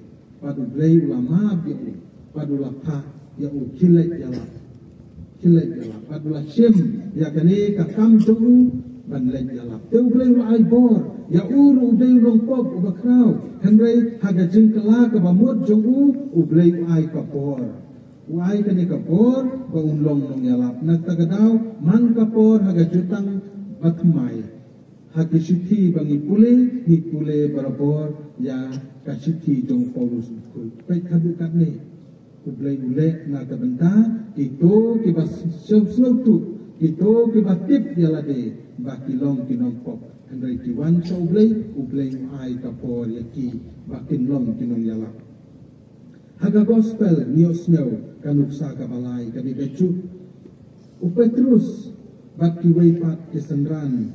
Bad U Blei u la map ïa u, bad u la phah ïa u, khie leit ïalap. Khie leit ïalap. Bad u la shim ïa kane ka kam jong u ban leit ïalap. Te U Blei u la ai bor ïa u ruh, u dei u nongpop uba khraw. Hynrei ha ka jingkylla kaba mut jong u, U Blei u ai ka bor. U ai kane ka bor ba un long nongïalap. Na kata ka daw, man ka por, ha ka jutang bathymmai, ha ki shithi ba ngi pule, ngi pule barabor ïa ka shithi jong u Paulus bakhuid. Peit haduh katne. U Blei u leh na ka bynta kito kiba sngewthuh, kito kiba tip ïa lade ba ki long ki nongpop. Hynrei ki wan sha U Blei, U Blei u ai ka bor ïa ki ba kin long ki nongïalap. Ha ka Gospel ngi ïohsngew, ka nuksa kaba lai, ka dei kajuh. U Petrus bad kiwei pat ki synran,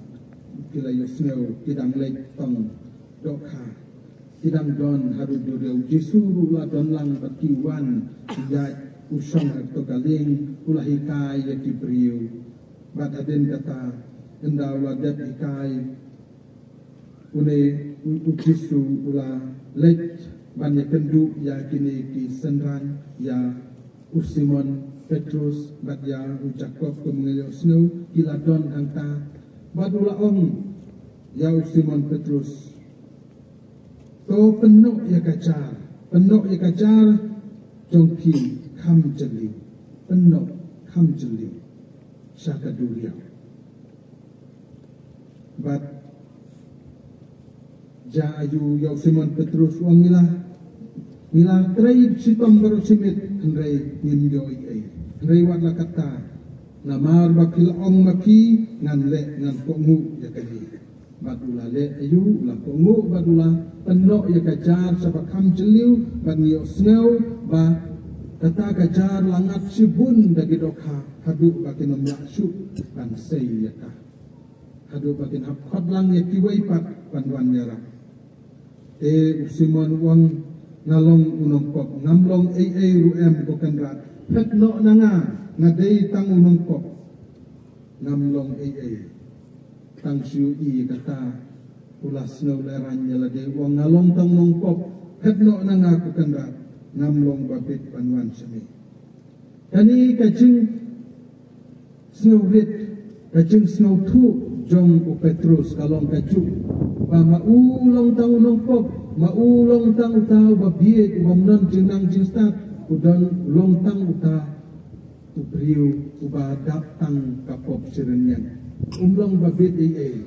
ki la ïohsngew, ki dang leit tong dohkha. Ki dang don haduh duriaw. U Jisu ruh u la don lang bad ki, wan, ki ïaid, u shong ha kato ka lieng, u la hikai ïa ki briew. Bad hadien kata, ynda u la dep hikai, une u, u Jisu u la leit ban ïakynduh ïa kine ki synran, ïa u Simon Petrus bad ïa u Jakob, kum ngi la ïohsngew, ki la don hangta. Bad u la ong ïa u Simon Petrus, To pynnoh ïa ka jar, pynnoh ïa ka jar jong phi kham jylliew, pynnoh kham jylliew sha ka duriaw. Bad jia aïu ïa u Simon Petrus, u ong, ngi la, ngi la trei shitom baroh shi miet, hynrei ngim ïoh ei ei. Hynrei wat la katta, namar ba phi la ong ma phi, ngan leh, ngan kohnguh ïa kane. Bad u la leh aïu, u la kohnguh, bad u la pynnoh ïa ka jar sha ba kham jylliew, bad ngi ïohsngew ba kata ka jar la ngat shibun da ki dohkha, haduh ba kin ym lah shuh ban sei ïa ka. Haduh ba kin hap khot lang ïa kiwei pat ban wan ïarap. Te u Simon u ong, nga long u nongpop, ngam long ei ei ruh em ko Kynrad. Phet noh na nga, nga dei tang u nongpop, ngam long ei ei. Tang shu ïohi kata, u la sngew lehraiñ ïa lade, u ong, nga long tang u nongpop, phet noh na nga ko Kynrad, ngam long ba bit ban wan sha me. Kane ka jingsngewrit, ka jingsngewthuh jong u Petrus ka long kajuh ba ma u long tang u nongpop, ma u long tang uta uba bieit, uba ym don jingnang jingstad, u don, u long tang uta u briew uba dap tang ka pop shi rynïeng. Um long ba bit ei ei.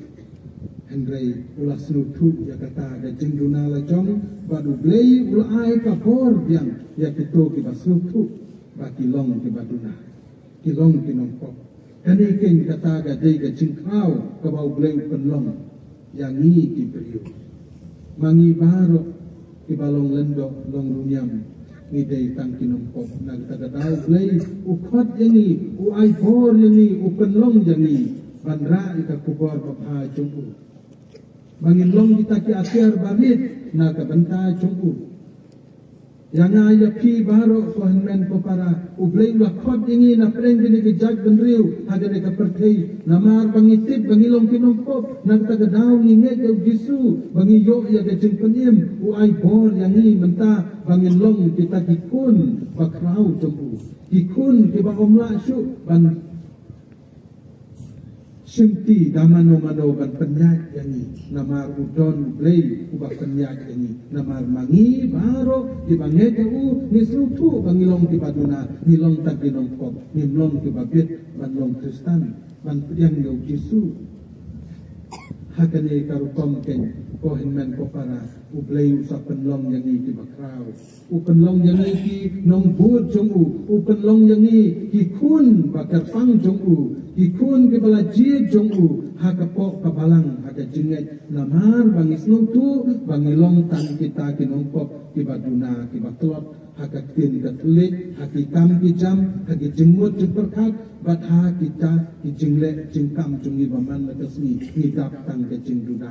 Hynrei u la sngewthuh ïa kata ka jingduna la jong, bad U Blei u la ai ka bor biang ïa kito kiba sngewthuh ba ki long kiba duna, ki long ki nongpop. Kane keiñ kata ka dei ka jingkhraw kaba U Blei u pynlong ïa ngi ki briew. Ma ngi baroh kiba long lyngdoh, long ruh niam, ngi dei tang ki nongpop. Na kata ka daw U Blei u khot ïa ngi, u ai bor ïa ngi, u pynlong ïa ngi ban rah ïa ka khubor babha jong u, ba ngin long kita ki atiar barit na ka bynta jong u. Ïa nga ïa phi baroh, ko hynmen ko para, U Blei u la khot ïa ngi na pdeng kine ki jaitbynriew ha kane ka pyrthei, namar ba ngi tip ba ngi long ki nongpop. Na kata ka daw ngi ngeit ïa U Jisu ba ngi ïoh ïa ka jingpynim. U ai bor ïa ngi mynta ba ngin long kita ki khun bakhraw jong u, ki khun kiba ym lah shuh ban shimti da mano mano ban pynïaid ïa ngi, namar u don U Blei uba pynïaid ïa ngi. Namar ma ngi baroh kiba ngeit ïa u, ngi sngewthuh ba ngi long kiba duna, ngi long tang ki nongpop, ngim long kiba bit ban long Khristan, ban pdiang ïa U Jisu. Ha kane ka rukom keiñ, ko hynmen ko para, U Blei u sa pynlong ïa ngi kiba khraw. U pynlong ïa ngi ki nongbud jong u, u pynlong ïa ngi ki khun ba kyrpang jong u, ki khun kiba la jied jong u ha ka poh ka balang ha ka jingngeit, namar ba ngi sngewthuh ba ngi long tang kita ki nongpop kiba duna, kiba tlot ha ka ktien Katholik, ha ki kam ki jam, ha ki jingmut jingpyrkhat, bad ha kita ki jingleh jingkam jong ngi ba man la ka sngi ngi dap tang ka jingduna.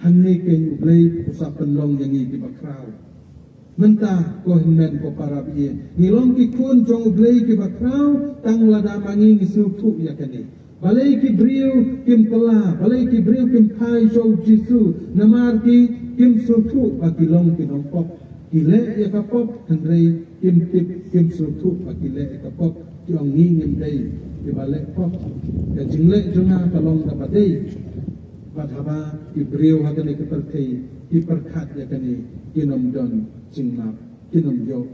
Hangne keiñ U Blei u sa pynlong ïa ngi kiba khraw. Mynta, ko hynmen ko para, ba ïa ngi long ki khun jong U Blei kiba khraw tang lada ma ngi ngi sngewthuh ïa kane. Balei ki briew kim kylla, balei ki briew kim phai sha U Jisu? Namar ki kim sngewthuh ba ki long ki nongpop. Ki leh ïa ka pop, hynrei kim tip, kim sngewthuh ba ki leh ïa ka pop. Ki ong, ngi ngim dei kiba leh pop. Ka jingleh jong nga ka long kaba dei. Bad haba ki briew ha kane ka pyrthei ki pyrkhat ïa kane, kin ym don jingmap, kin ym ïoh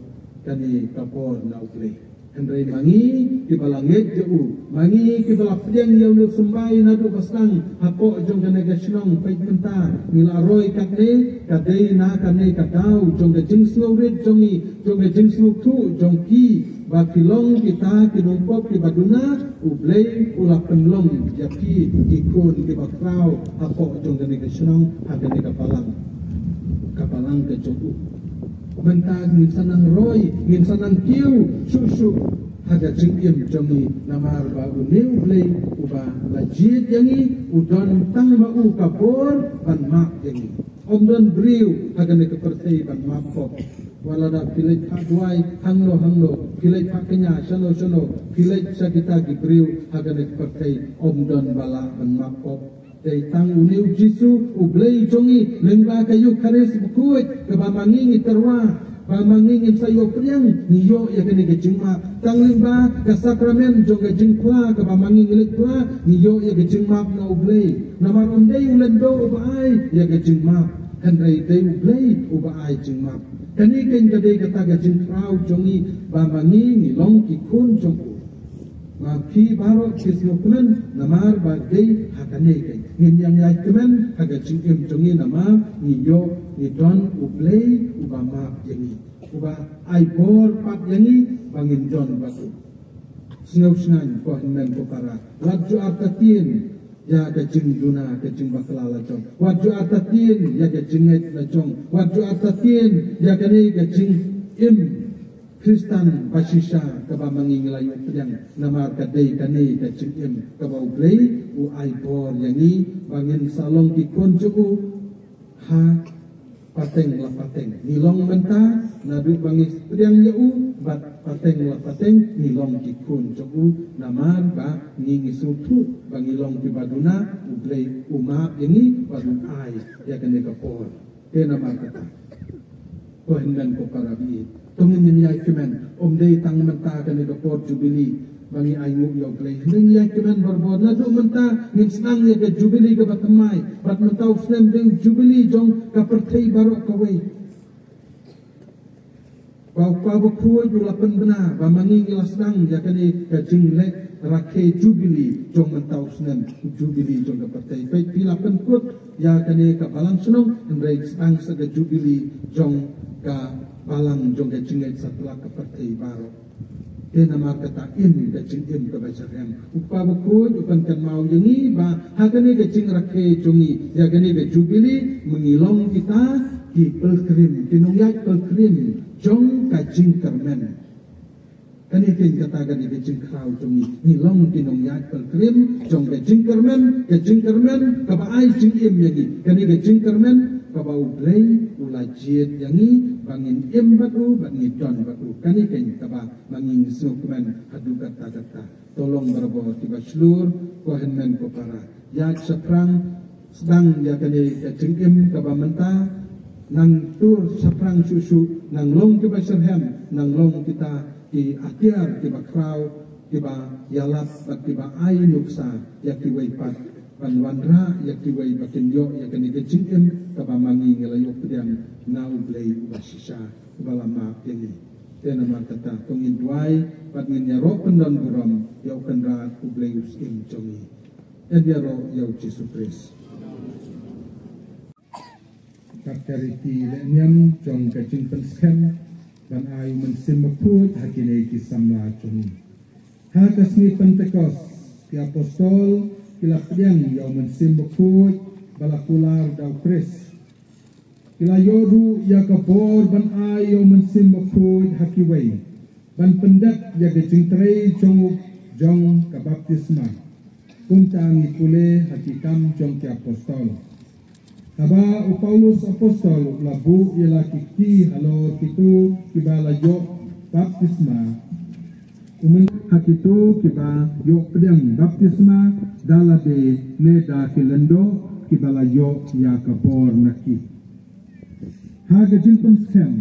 kane ka bor na U Blei. Hynrei ma ngi kiba la ngeit ïa u, ma ngi kiba la pdiang ïa une u symbai naduh ba sdang hapoh jong kane ka shnong, peit mynta ngi la roi katne, ka dei na kane ka daw jong ka jingsngewrit jong ngi, jong ka jingsngewthuh jong ki ba ki long kita ki nongpop kiba duna. U Blei u la pynlong ïa phi ki khun kiba khraw hapoh jong kane ka shnong, ha kane ka balang, ka balang ka jong u. Mynta ngin sa nang roi, ngin sa nang kiew shuh shuh ha ka jingim jong ngi, namar ba une U Blei uba la jied ïa ngi u don tang ma u ka bor ban map ïa ngi. Ym don briew ha kane ka pyrthei ban map pop. Wat lada phi leit phah duwai hangno hangno, phi leit phah kñia shano shano, phi leit sha kita ki briew ha kane ka pyrthei, ym don ba lah ban map pop. Dei tang une U Jisu U Blei jong ngi, lyngba ka Eukharist bakhuid kaba ma ngi ngi tyrwa, ba ma ngi ngin sa ïoh pdiang, ngi ïoh ïa kane ka jingmap. Tang lyngba ka sakramen jong ka jingphla kaba ma ngi ngi leit phla, ngi ïoh ïa ka jingmap na U Blei. Namar ym dei u lyngdoh uba ai ïa ka jingmap. Hynrei dei U Blei uba ai jingmap. Kane keiñ ka dei kata ka jingkhraw jong ngi ba ma ngi ngi long ki khun jong u. Ma phi baroh phi sngewkmen namar ba dei ha kane keiñ. Ngin ïeng ïai kmen ha ka jingim jong ngi namar ngi ïoh ngi don U Blei uba map ïa ngi. Uba ai bor pat ïa ngi ba ngin don bad u. Sngewsngaiñ ko hynmen ko para. Wat ju artatien ïa ka jingduna ka jingbakla la jong. Wat ju artatien ïa ka jingngeit la jong. Wat ju artatien ïa kane ka jingim Khristan ba shisha kaba ma ngi ngi la ïoh pdiang. Namar ka dei kane ka jingim kaba U Blei u ai bor ïa ngi ba ngin sa long ki khun jong u. Ha pateng la pateng ngi long mynta, naduh ba ngi pdiang ïa u, bad pateng la pateng ngi long ki khun jong u, namar ba ngi ngi sngewthuh ba ngi long kiba duna, U Blei u map ïa ngi bad u ai ïa kane ka por. Te namar kata, ko hynmen ko para baieit, to ngin ïeng ïai kmen, ym dei tang mynta kane ka por Jubili ba ngi ainguh ïa U Blei. Hynrei ngi ïai kmen barabor, naduh mynta ngin sdang ïa ka Jubili kaba thymmai. Bad mynta u snem dei u Jubili jong ka pyrthei baroh kawei. Ba u Kpa Bakhuid u la pynbna ba ma ngi ngi la sdang ïa kane ka jingleh rakhe Jubili jong mynta u snem, u Jubili jong ka pyrthei. Peit, phi la pynkut ïa kane ka balang shnong, hynrei sdang sa ka Jubili jong ka balang jong ka jingngeit satlak ka pyrthei baroh. Te namar kata im ka jingim kaba syrhem. U Kpa Bakhuid u pynkynmaw ïa ngi ba ha kane ka jingrakhe jong ngi ïa kane ka Jubili, ma ngi long kita ki pilgrim, ki nongïaid pilgrim jong ka jingkyrmen. Kane keiñ kata kane ka jingkhraw jong ngi. Ngi long ki nongïaid pilgrim jong ka jingkyrmen, ka jingkyrmen kaba ai jingim ïa ngi. Kane ka jingkyrmen kaba U Blei u la jied ïa ngi ba ngin im bad u, ba ngin don bad u. Kane keiñ kaba ma ngi ngi sngewkmen haduh katta katta. To long barabor kiba shlur, ko hynmen ko para. Ïaid shaphrang, sdang ïa kane ka jingim kaba mynta, nang tur shaphrang shuh shuh, nang long kiba syrhem, nang long kita ki atiar kiba khraw, kiba ïalap bad kiba ai nuksa ïa kiwei pat, ban wanrah ïa kiwei ba kin ïoh ïa kane ka jingim kaba ma ngi ngi la ïoh pdiang na U Blei uba shisha uba la map ïa ngi. Te namar kata to ngin duwai bad ngin ïaroh pyndon burom ïa U Kynrad U Blei U Syiem jong ngi. Yn ïaroh ïa U Jisu Khrist. Kat ka riti leh niam jong ka jingpynskhem ban ai U Mynsiem Bakhuid ha kine ki samla jong ngi. Ha ka sngi Pentekost, ki apostol ki la pdiang ïa U Mynsiem Bakhuid ba la kular da U Khrist. Ki la ïoh ruh ïa ka bor ban ai ïa U Mynsiem Bakhuid ha kiwei, ban pyndep ïa ka jingtrei jong u jong ka baptisma, kumta ngi pule ha ki Kam jong ki Apostol. Haba u Paulus apostol u la buh ïa la ki kti halor kito kiba la ïoh baptisma, u myn ha kito kiba ïoh pdiang baptisma da lade ne da ki lyngdoh kiba la ïoh ïa ka bor na ki. Ha ka jingpynskhem,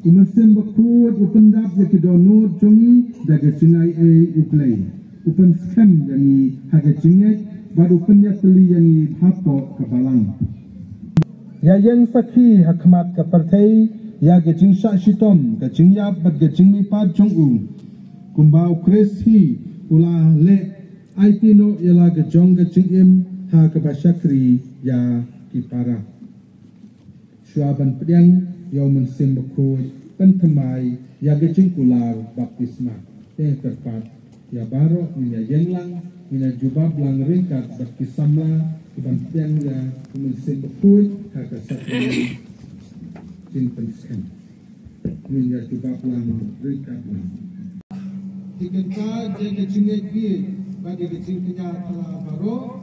U Mynsiem Bakhuid u pyndap ïa ki dohnud jong ngi da ka jingaiei U Blei. U pynskhem ïa ngi ha ka jingngeit bad u pynïatylli ïa ngi hapoh ka balang. Ïa ïeng sakhi ha khmat ka pyrthei ïa ka jingshah shitom, ka jingïap bad ka jingmihpat jong u. Kumba U Khrist hi u la leh, aiti noh ïa la ka jong ka jingim ha kaba shakri ïa ki para. Shuwa ban pdiang ïa U Mynsiem Bakhuid, pynthymmai ïa ka jingkular baptisma. Te kyrpad ïa baroh ngin ïa ïeng lang, ngin ïa jubab lang ryngkat bad ki samla, ki ban pdiang ïa U Mynsiem Bakhuid ha ka sakrament jingpynskhem. Ngin ïa jubab lang ryngkat lang. Ki kyntait ïa ka jingngeit bieit bad ïa ka jingkñia thala baroh.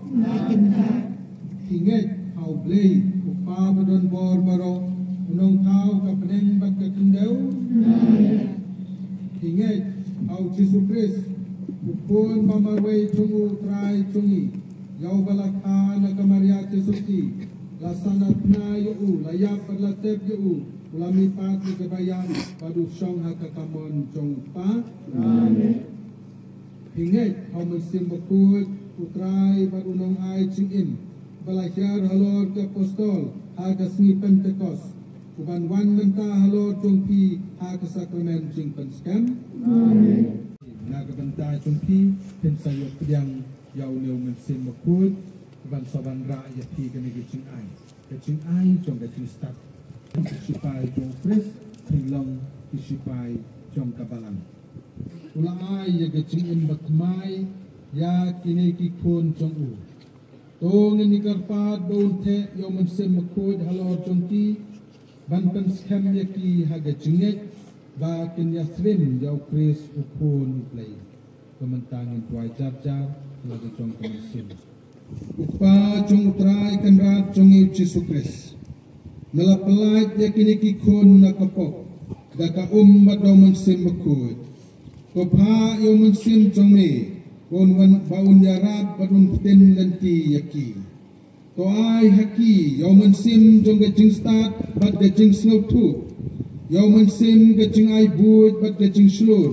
Ki ngeit ha U Blei, U Kpa ba don bor baroh, u nongthaw ka bneng bad ka khyndew. Ki ngeit ha U Jisu Khrist, u Khun ba marwei jong U Trai jong ngi, ïa uba la kha na ka Maria Joseph, la sanarphna ïa u, la ïap bad la tep ïa u, u la mihpat na kaba ïap bad u shong ha ka kamon jong U Kpa. Amen. Phi ngeit ha U Mynsiem Bakhuid, U Trai bad U Nongai Jingim. Ba la hiar halor ki apostol ha ka sngi Pentekost, u ban wan mynta halor jong phi ha ka sakramen jingpynskhem. Amen. Na ka bynta jong phi, phin sa ïoh pdiang ïa une u Mynsiem Bakhuid, u ban sa wanrah ïa phi kane ka jingai, ka jingai jong ka jingstad. Ki shipai jong u Khrist, phin long ki shipai jong ka balang. U la ai ïa ka jingim bathymmai ïa kine ki khun jong u. To ngin ïa kyrpad ba un theh ïa u Mynsiem Bakhuid halor jong ki, ban pynskhem ïa ki ha ka jingngeit ba kin ïasyriem ïa u Khrist u Khun u Blei. Kumta ngin duwai jar jar la ka jong ka mynsiem. U Kpa jong U Trai Kynrad jong ngi U Jisu Khrist, me la pyllait ïa kine ki khun na ka pop da ka um bad da u Mynsiem Bakhuid. To phah ïa u Mynsiem jong me ba un wan, ba un ïarap bad un pynlynti ïa ki. To ai ha ki ïa u mynsiem jong ka jingstad bad ka jingsngewthuh, ïa u mynsiem ka jingai buit bad ka jingshlur,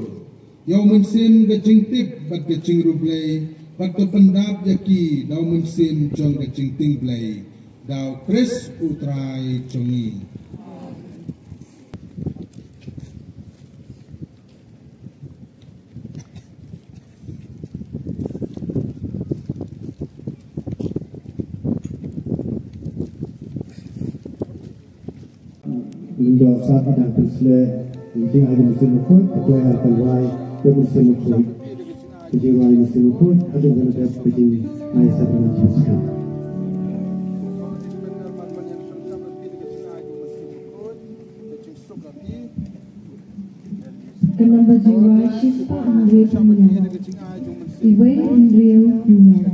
ïa u mynsiem ka jingtip bad ka jingriewblei, bad to pyndap ïa ki da u Mynsiem jong ka jingtieng Blei, da u Khrist U Trai jong ngi. Lyngdoh sa ki dang pynsleh ïa ka jingai jong u Mynsiem Bakhuid, ka kwai ar kan wai ïa u Mynsiem Bakhuid. Ka jingai jong u Mynsiem Bakhuid haduh ba la dep ka jingai sakramen jingpynskhem. Ka namba jingrwai shispah hynriew hynñiew. Iwei hynriew hynñiew.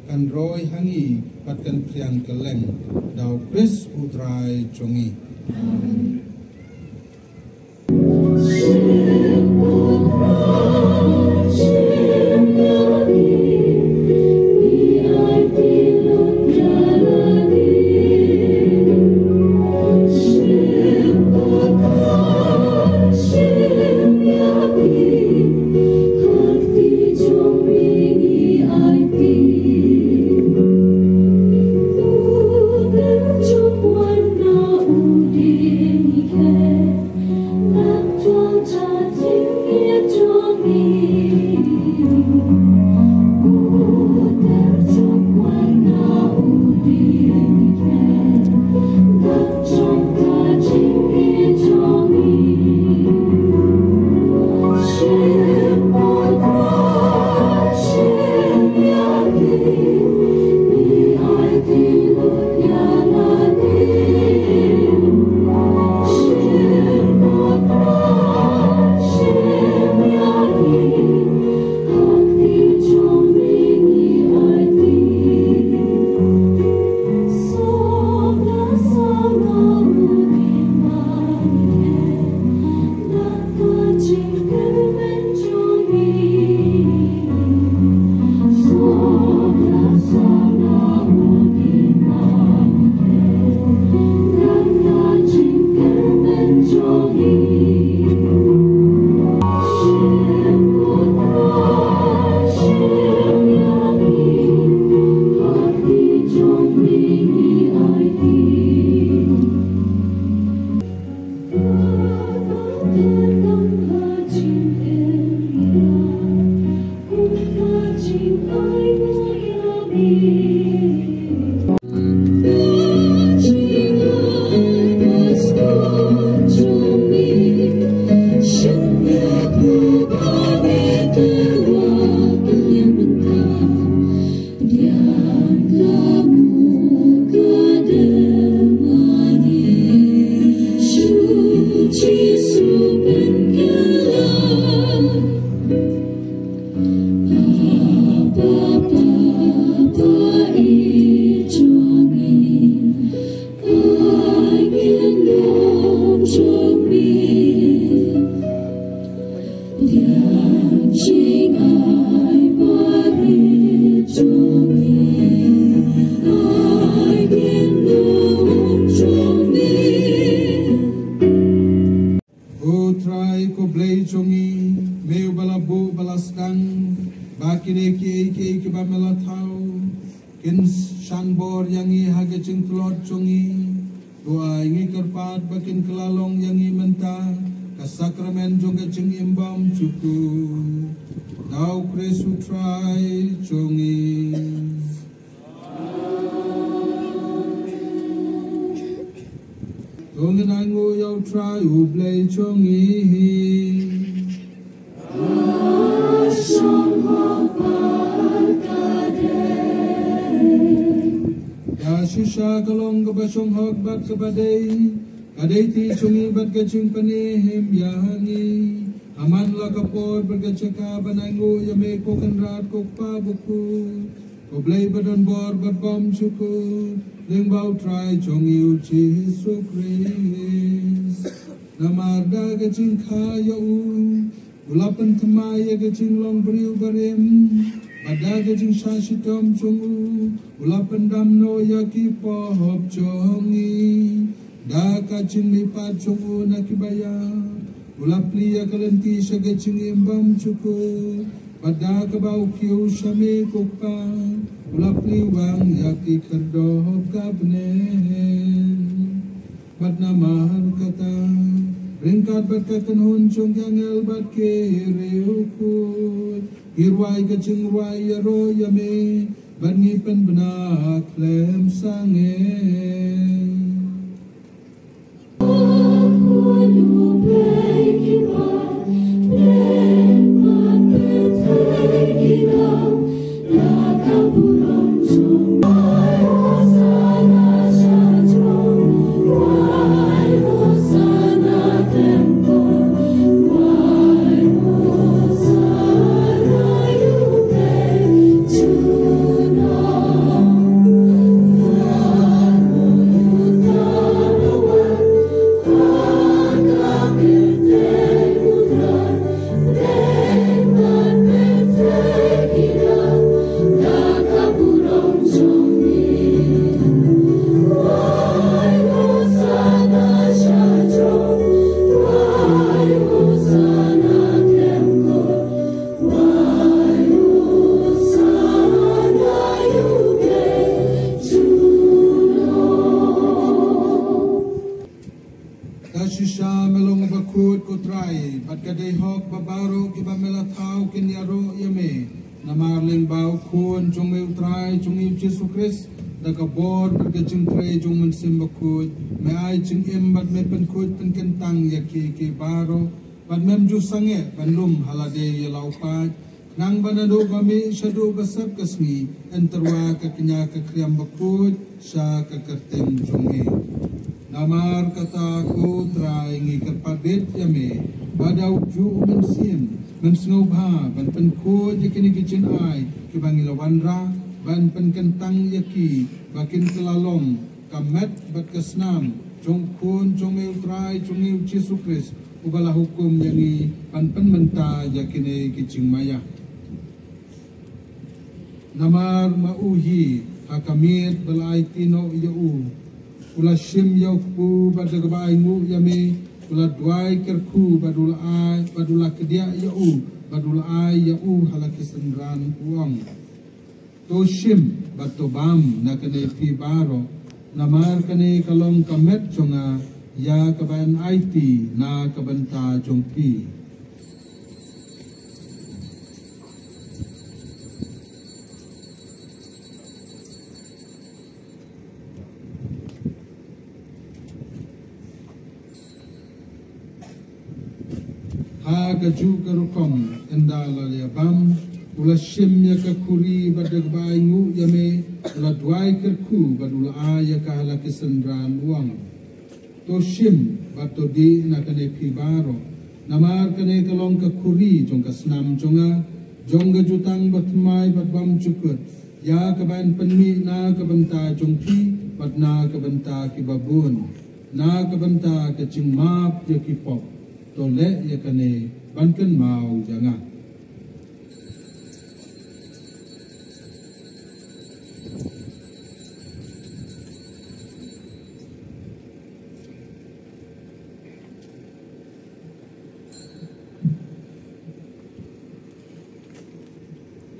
kan roi ha ngi bad kan phriang kylleng da U Khrist U Trai jong ngi. U Trai ko Blei jong ngi, me uba la buh ba la sdang ba kine kiei kiei kiba me la thaw kin shan bor ïa ngi ha ka jingtlot jong ngi. To ai ngi kyrpad ba kin kylla long ïa ngi mynta ka sakramen jong ka jingim bymjukut. Da U Khrist U Trai jong ngi. To ngin ainguh ïa U Trai U Blei jong ngi. Ka shisha ka long kaba shong hok bad kaba dei, ka dei ti jong ngi bad ka jingpynim ïa ngi. Ha man la ka por bad ka jaka ban ainguh ïa me ko Kynrad ko Kpa Bakhuid, ko Blei ba don bor bad bymjukut, lyngba U Trai jong ngi U Jisu Khrist. Namar da ka jingkha ïa u, u la pynthymmai ïa ka jinglong briew barim, bad da ka jingshah shitom jong u, u la pyndam noh ïa ki pop jong ngi. Da ka jingmihpat jong u na kiba ïap, u la plie ïa ka lynti sha ka jingim bymjukut, bad da kaba u kiew sha me ko Kpa, u la plie wang ïa ki khyrdop ka bneng. Bad namar kata, ryngkat bad ka kynhun jong ki angel bad ki riewkhuid, ngi rwai ka jingrwai ïaroh ïa me, bad ngi pynbna khlem sangeh. Baroh kiba me la thaw kin ïaroh ïa me. Namar lyngba u Khun jong me u Trai jong ngi u Jisu Khrist, da ka bor bad ka jingtrei jong u Mynsiem Bakhuid, me ai jingim bad me pynkhuid pynkyntang ïa ki ki baroh, bad mem ju sangeh ban lum ha lade ïa la u paid. Nang ba naduh ba mih shaduh ba sep ka sngi, yn tyrwa ka kñia ka khriam bakhuid sha ka kyrteng jong me. Namar kata ko Trai ngi kyrpad beit ïa me, ba da u juh u Mynsiem, men sngewbha ban pynkhuid ïa kine ki jingai kiba ngi la wanrah, ban pynkyntang ïa ki ba kin kylla long ka met bad ka snam jong u Khun jong me u Trai jong ngi u Jisu Khrist, uba la hukum ïa ngi ban pynmynta ïa kine ki jingmaïa. Namar ma u hi, ha ka miet ba la aiti noh ïa u, u la shim ïa u kpu bad da kaba ainguh ïa me, u la duwai kyrkhu bad u la ai, bad u la kdiah ïa u, bad u la ai ïa u ha la ki synran, u ong: To shim bad to bam na kane phi baroh, namar kane ka long ka met jong nga, ïa kaba yn aiti na ka bynta jong phi. Ha kajuh ka rukom, ynda la leh bam, u la shim ïa ka khuri bad da kaba ainguh ïa me, u la duwai kyrkhu bad u la ai ïa ka ha la ki synran, u ong: To shim bad to dih na kane phi baroh, namar kane ka long ka khuri jong ka snam jong nga, jong ka jutang bathymmai bad bymjukut, ïa kaba yn pynmih na ka bynta jong phi bad na ka bynta kiba bun, na ka bynta ka jingmap ïa ki pop. To leh ïa kane ban kynmaw ïa nga.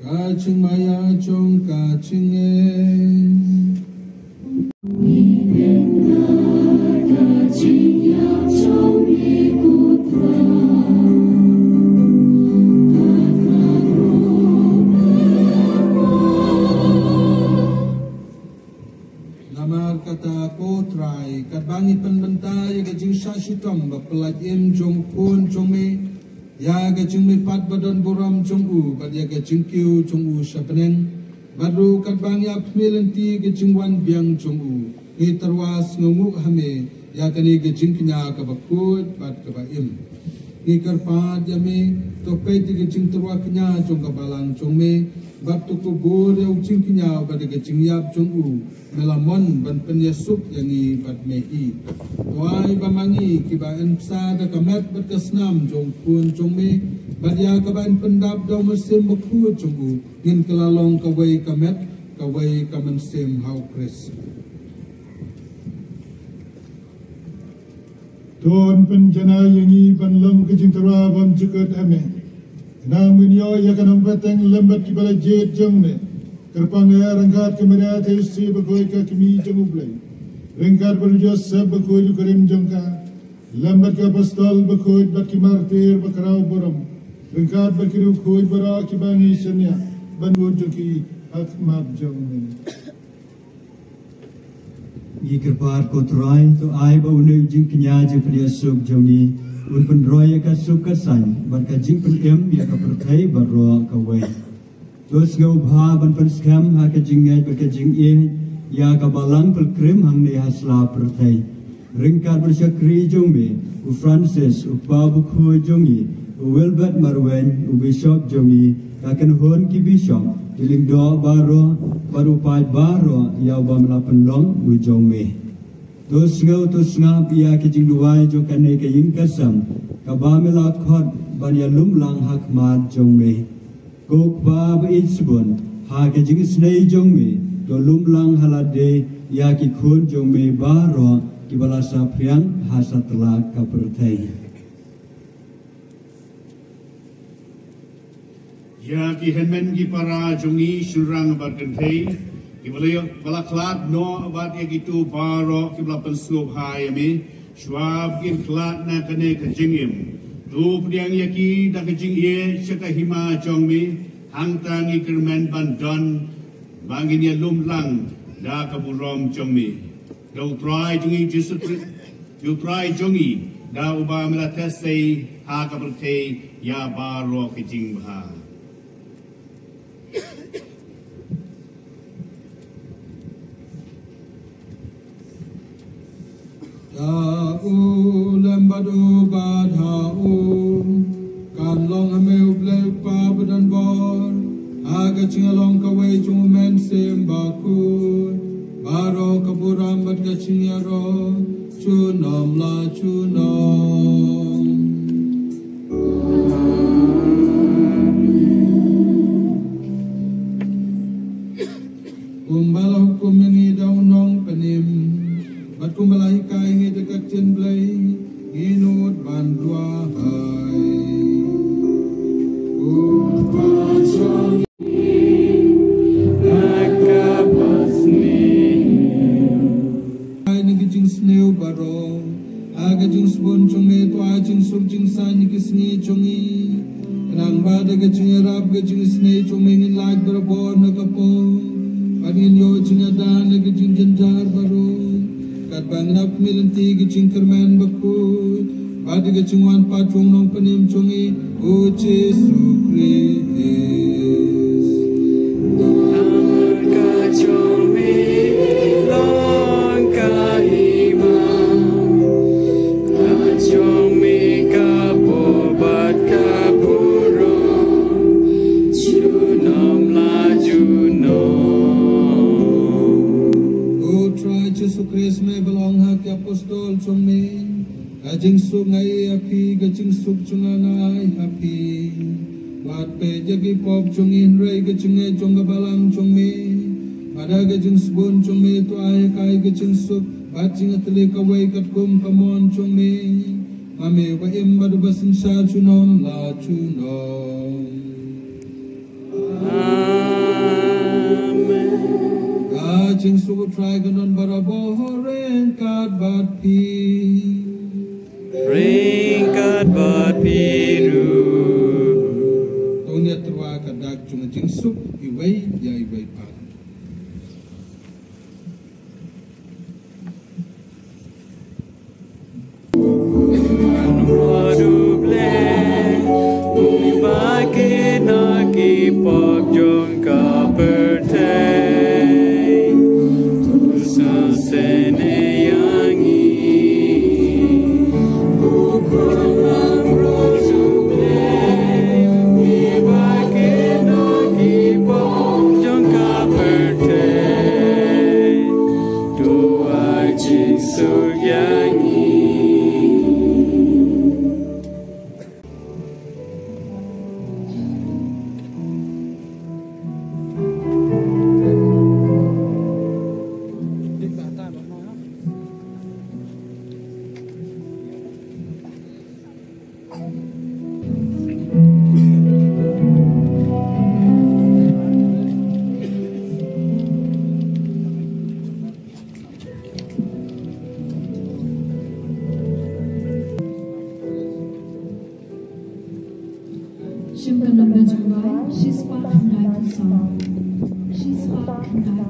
Ka jingmaïa jong ka jingngeit. Namar kata ko Trai, katba ngi pynbynta ïa ka jingshah shitom ba pyllait im jong u Khun jong me, ïa ka jingmihpat ba don burom jong u, bad ïa ka jingkiew jong u sha bneng, bad ruh katba ngi ap khmih lynti ka jingwan biang jong u, ngi tyrwa sngewnguh ha me ïa kane ka jingkñia kaba khuid bad kaba im. Ngi kyrpad ïa me, to peit ïa ka jingtyrwa kñia jong ka balang jong me, bad to kubur ïa u jingkñia bad ïa ka jingïap jong u, me la mon ban pynïasuk ïa ngi bad me hi. To ai ba ma ngi kiba yn bsa da ka met bad ka snam jong u Khun jong me, bad ïa kaba yn pyndap da u Mynsiem Bakhuid jong u, ngin kylla long kawei ka met, kawei ka mynsiem ha u Khrist. To pynjanai ïa ngi ban long ka jingtyrwa bymjukut ha me. Khnang ban ïoh ïa ka nongpynteng lem bad kiba la jied jong me. Kyrpang ïa ryngkat ka Maria Theisotti bakhuid ka kmie jong U Blei, ryngkat bad u Joseph bakhuid u kurim jong ka, lem bad ki apostol bakhuid bad ki martir bakhraw burom, ryngkat bad ki riewkhuid baroh kiba ngi shaniah ban bud jong ki ha khmat jong me. Ngi kyrpad ko Trai, to ai ba une u jingkñia jingpynïasuk jong ngi un pynroi ïa ka suk ka saiñ bad ka jingpynim ïa ka pyrthei baroh kawei. To sngewbha ban pynskhem ha ka jingngeit bad ka jingïeit ïa ka balang pilgrim hangne ha sla pyrthei, ryngkat bad u shakri jong me u Francis, u Kpa Bakhuid jong ngi u Wilbert Marwein, u Bishop jong ngi, ka kynhun ki bishop, ki lyngdoh baroh, bad u paid baroh ïa uba me la pynlong u jong me. To sngew to sngap ïa ka jingduwai jong kane ka ïing ka sem, kaba me la khot ban ïalum lang ha khmat jong me. Ko Kpa ba ïeit shibun, ha ka jingisynei jong me, to lum lang ha lade ïa ki khun jong me baroh kiba la saphriang ha satlak ka pyrthei. Ïa ki hynmen ki para jong ngi shynrang bad kynthei, kiba la, ba la khlad noh bad ïa kito baroh kiba la pynsngewbha ïa me, shuwa ba kin khlad na kane ka jingim. To pdiang ïa ki da ka jingïeit sha ka hima jong me, hangta ngi kyrmen ban don ba ngin ïalum lang da ka burom jong me. Da U Trai jong ngi Jisu Khrist, U Trai jong ngi, da uba me la test sei ha ka pyrthei ïa baroh ka jingbha. Da u lem bad u bad ha u, kan long ha me u Blei u Kpa badonbor, ha ka jingïalong kawei jong u Mynsiem Bakhuid, baroh ka burom bad ka jingïaroh junom la junom. Kumba la hukum ïa ngi da u Nongpynim, bad kumba la hikai ïa ngi da ka ktien Blei, ngin nud ban duwai. U Kpa jong ngi, na ka basniew. Ai na ka jingsniew baroh, ha ka jingsbun jong me to ai jingsuk jingsaiñ ïa ki sngi jong ngi. Khnang ba da ka jingïarap ka jingisynei jong me ngin lait barabor na ka pop, bad ngin ïoh jingïada na ka jingjynjar baroh, katba ngin ap khmih lynti ka jingkyrmen bakhuid bad ka jingwan pat jong u Nongpynim jong ngi, u Jisu Khrist. Namar ka jong me long ka hima, ka jong me ka bor bad ka burom, junom la junom. U Trai Jisu Khrist, me ba la ong ha ki apostol jong me, ka jingsuk nga ai ïa phi, ka jingsuk jong nga nga ai ha phi. Wat peit ïa ki pop jong ngi, hynrei ka jingngeit jong ka balang jong me, bad da ka jingsbun jong me to ai ha ka ka jingsuk bad jingatylli kawei katkum ka mon jong me. Ma me uba im bad uba synshar junom la junom. Amen. Ka jingsuk U Trai kan don barabor ryngkat bad phi. Ryngkat bad phi ruh. To ngin ïatyrwa ka dak jong ka jingsuk iwei ïa iwei pat. Wat U Blei uba kynnoh ki pop jong ka pyrthei, to sngewsynei ïa ngi. U khun langbrot U Blei uba kynnoh ki pop jong ka pyrthei, to ai jingsuk ïa ngi. Shim ka number jong nga, shi spah khyndai phew saw. Shi spah khyndai.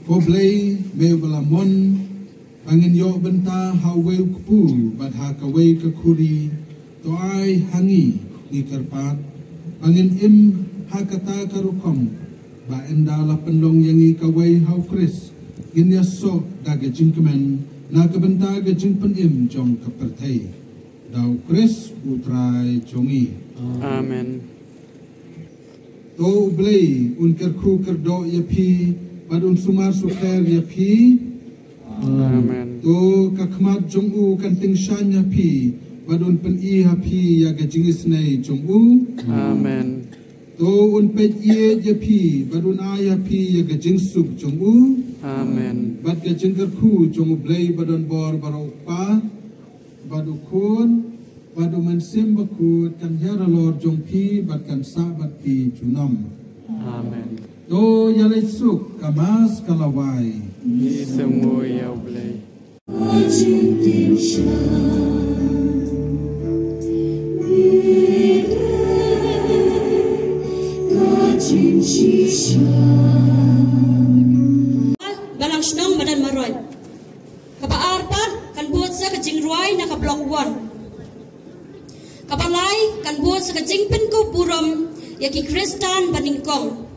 Ko Blei, me ba la mon ba ngin ïoh bynta ha uwei u kpu bad ha kawei ka khuri, to ai ha ngi, ngi kyrpad, ba ngin im ha kata ka rukom, ba ynda la pynlong ïa ngi kawei ha u Khrist, ngin ïasoh da ka jingkmen na ka bynta ka jingpynim jong ka pyrthei. Da u Khrist u Trai jong ngi. Amen. To U Blei un kyrkhu kyrdoh ïa phi bad un sumar sukher ïa phi. Amen. To ka khmat jong u kan tyngshaiñ ha phi bad un pyni ha phi ïa ka jingisynei jong u. Amen. To un peit ïeit ïa phi bad un ai ha phi ïa ka jingsuk jong u. Amen. Bad ka jingkyrkhu jong U Blei badonbor baroh, u Kpa bad u Khun bad u Mynsiem Bakhuid kan hiar halor jong phi bad kan sah bad phi junom. Amen. To ïaleit suk, ka Mass ka la wai. Ngi sngewbha ïa U Blei. Balang Shnong Madan Marwai. Kaba ar pat kan bud sa ka jingrwai na ka Block One. Kaba lai kan bud sa ka jingpynkup burom ïa ki Khristan ba nyngkong.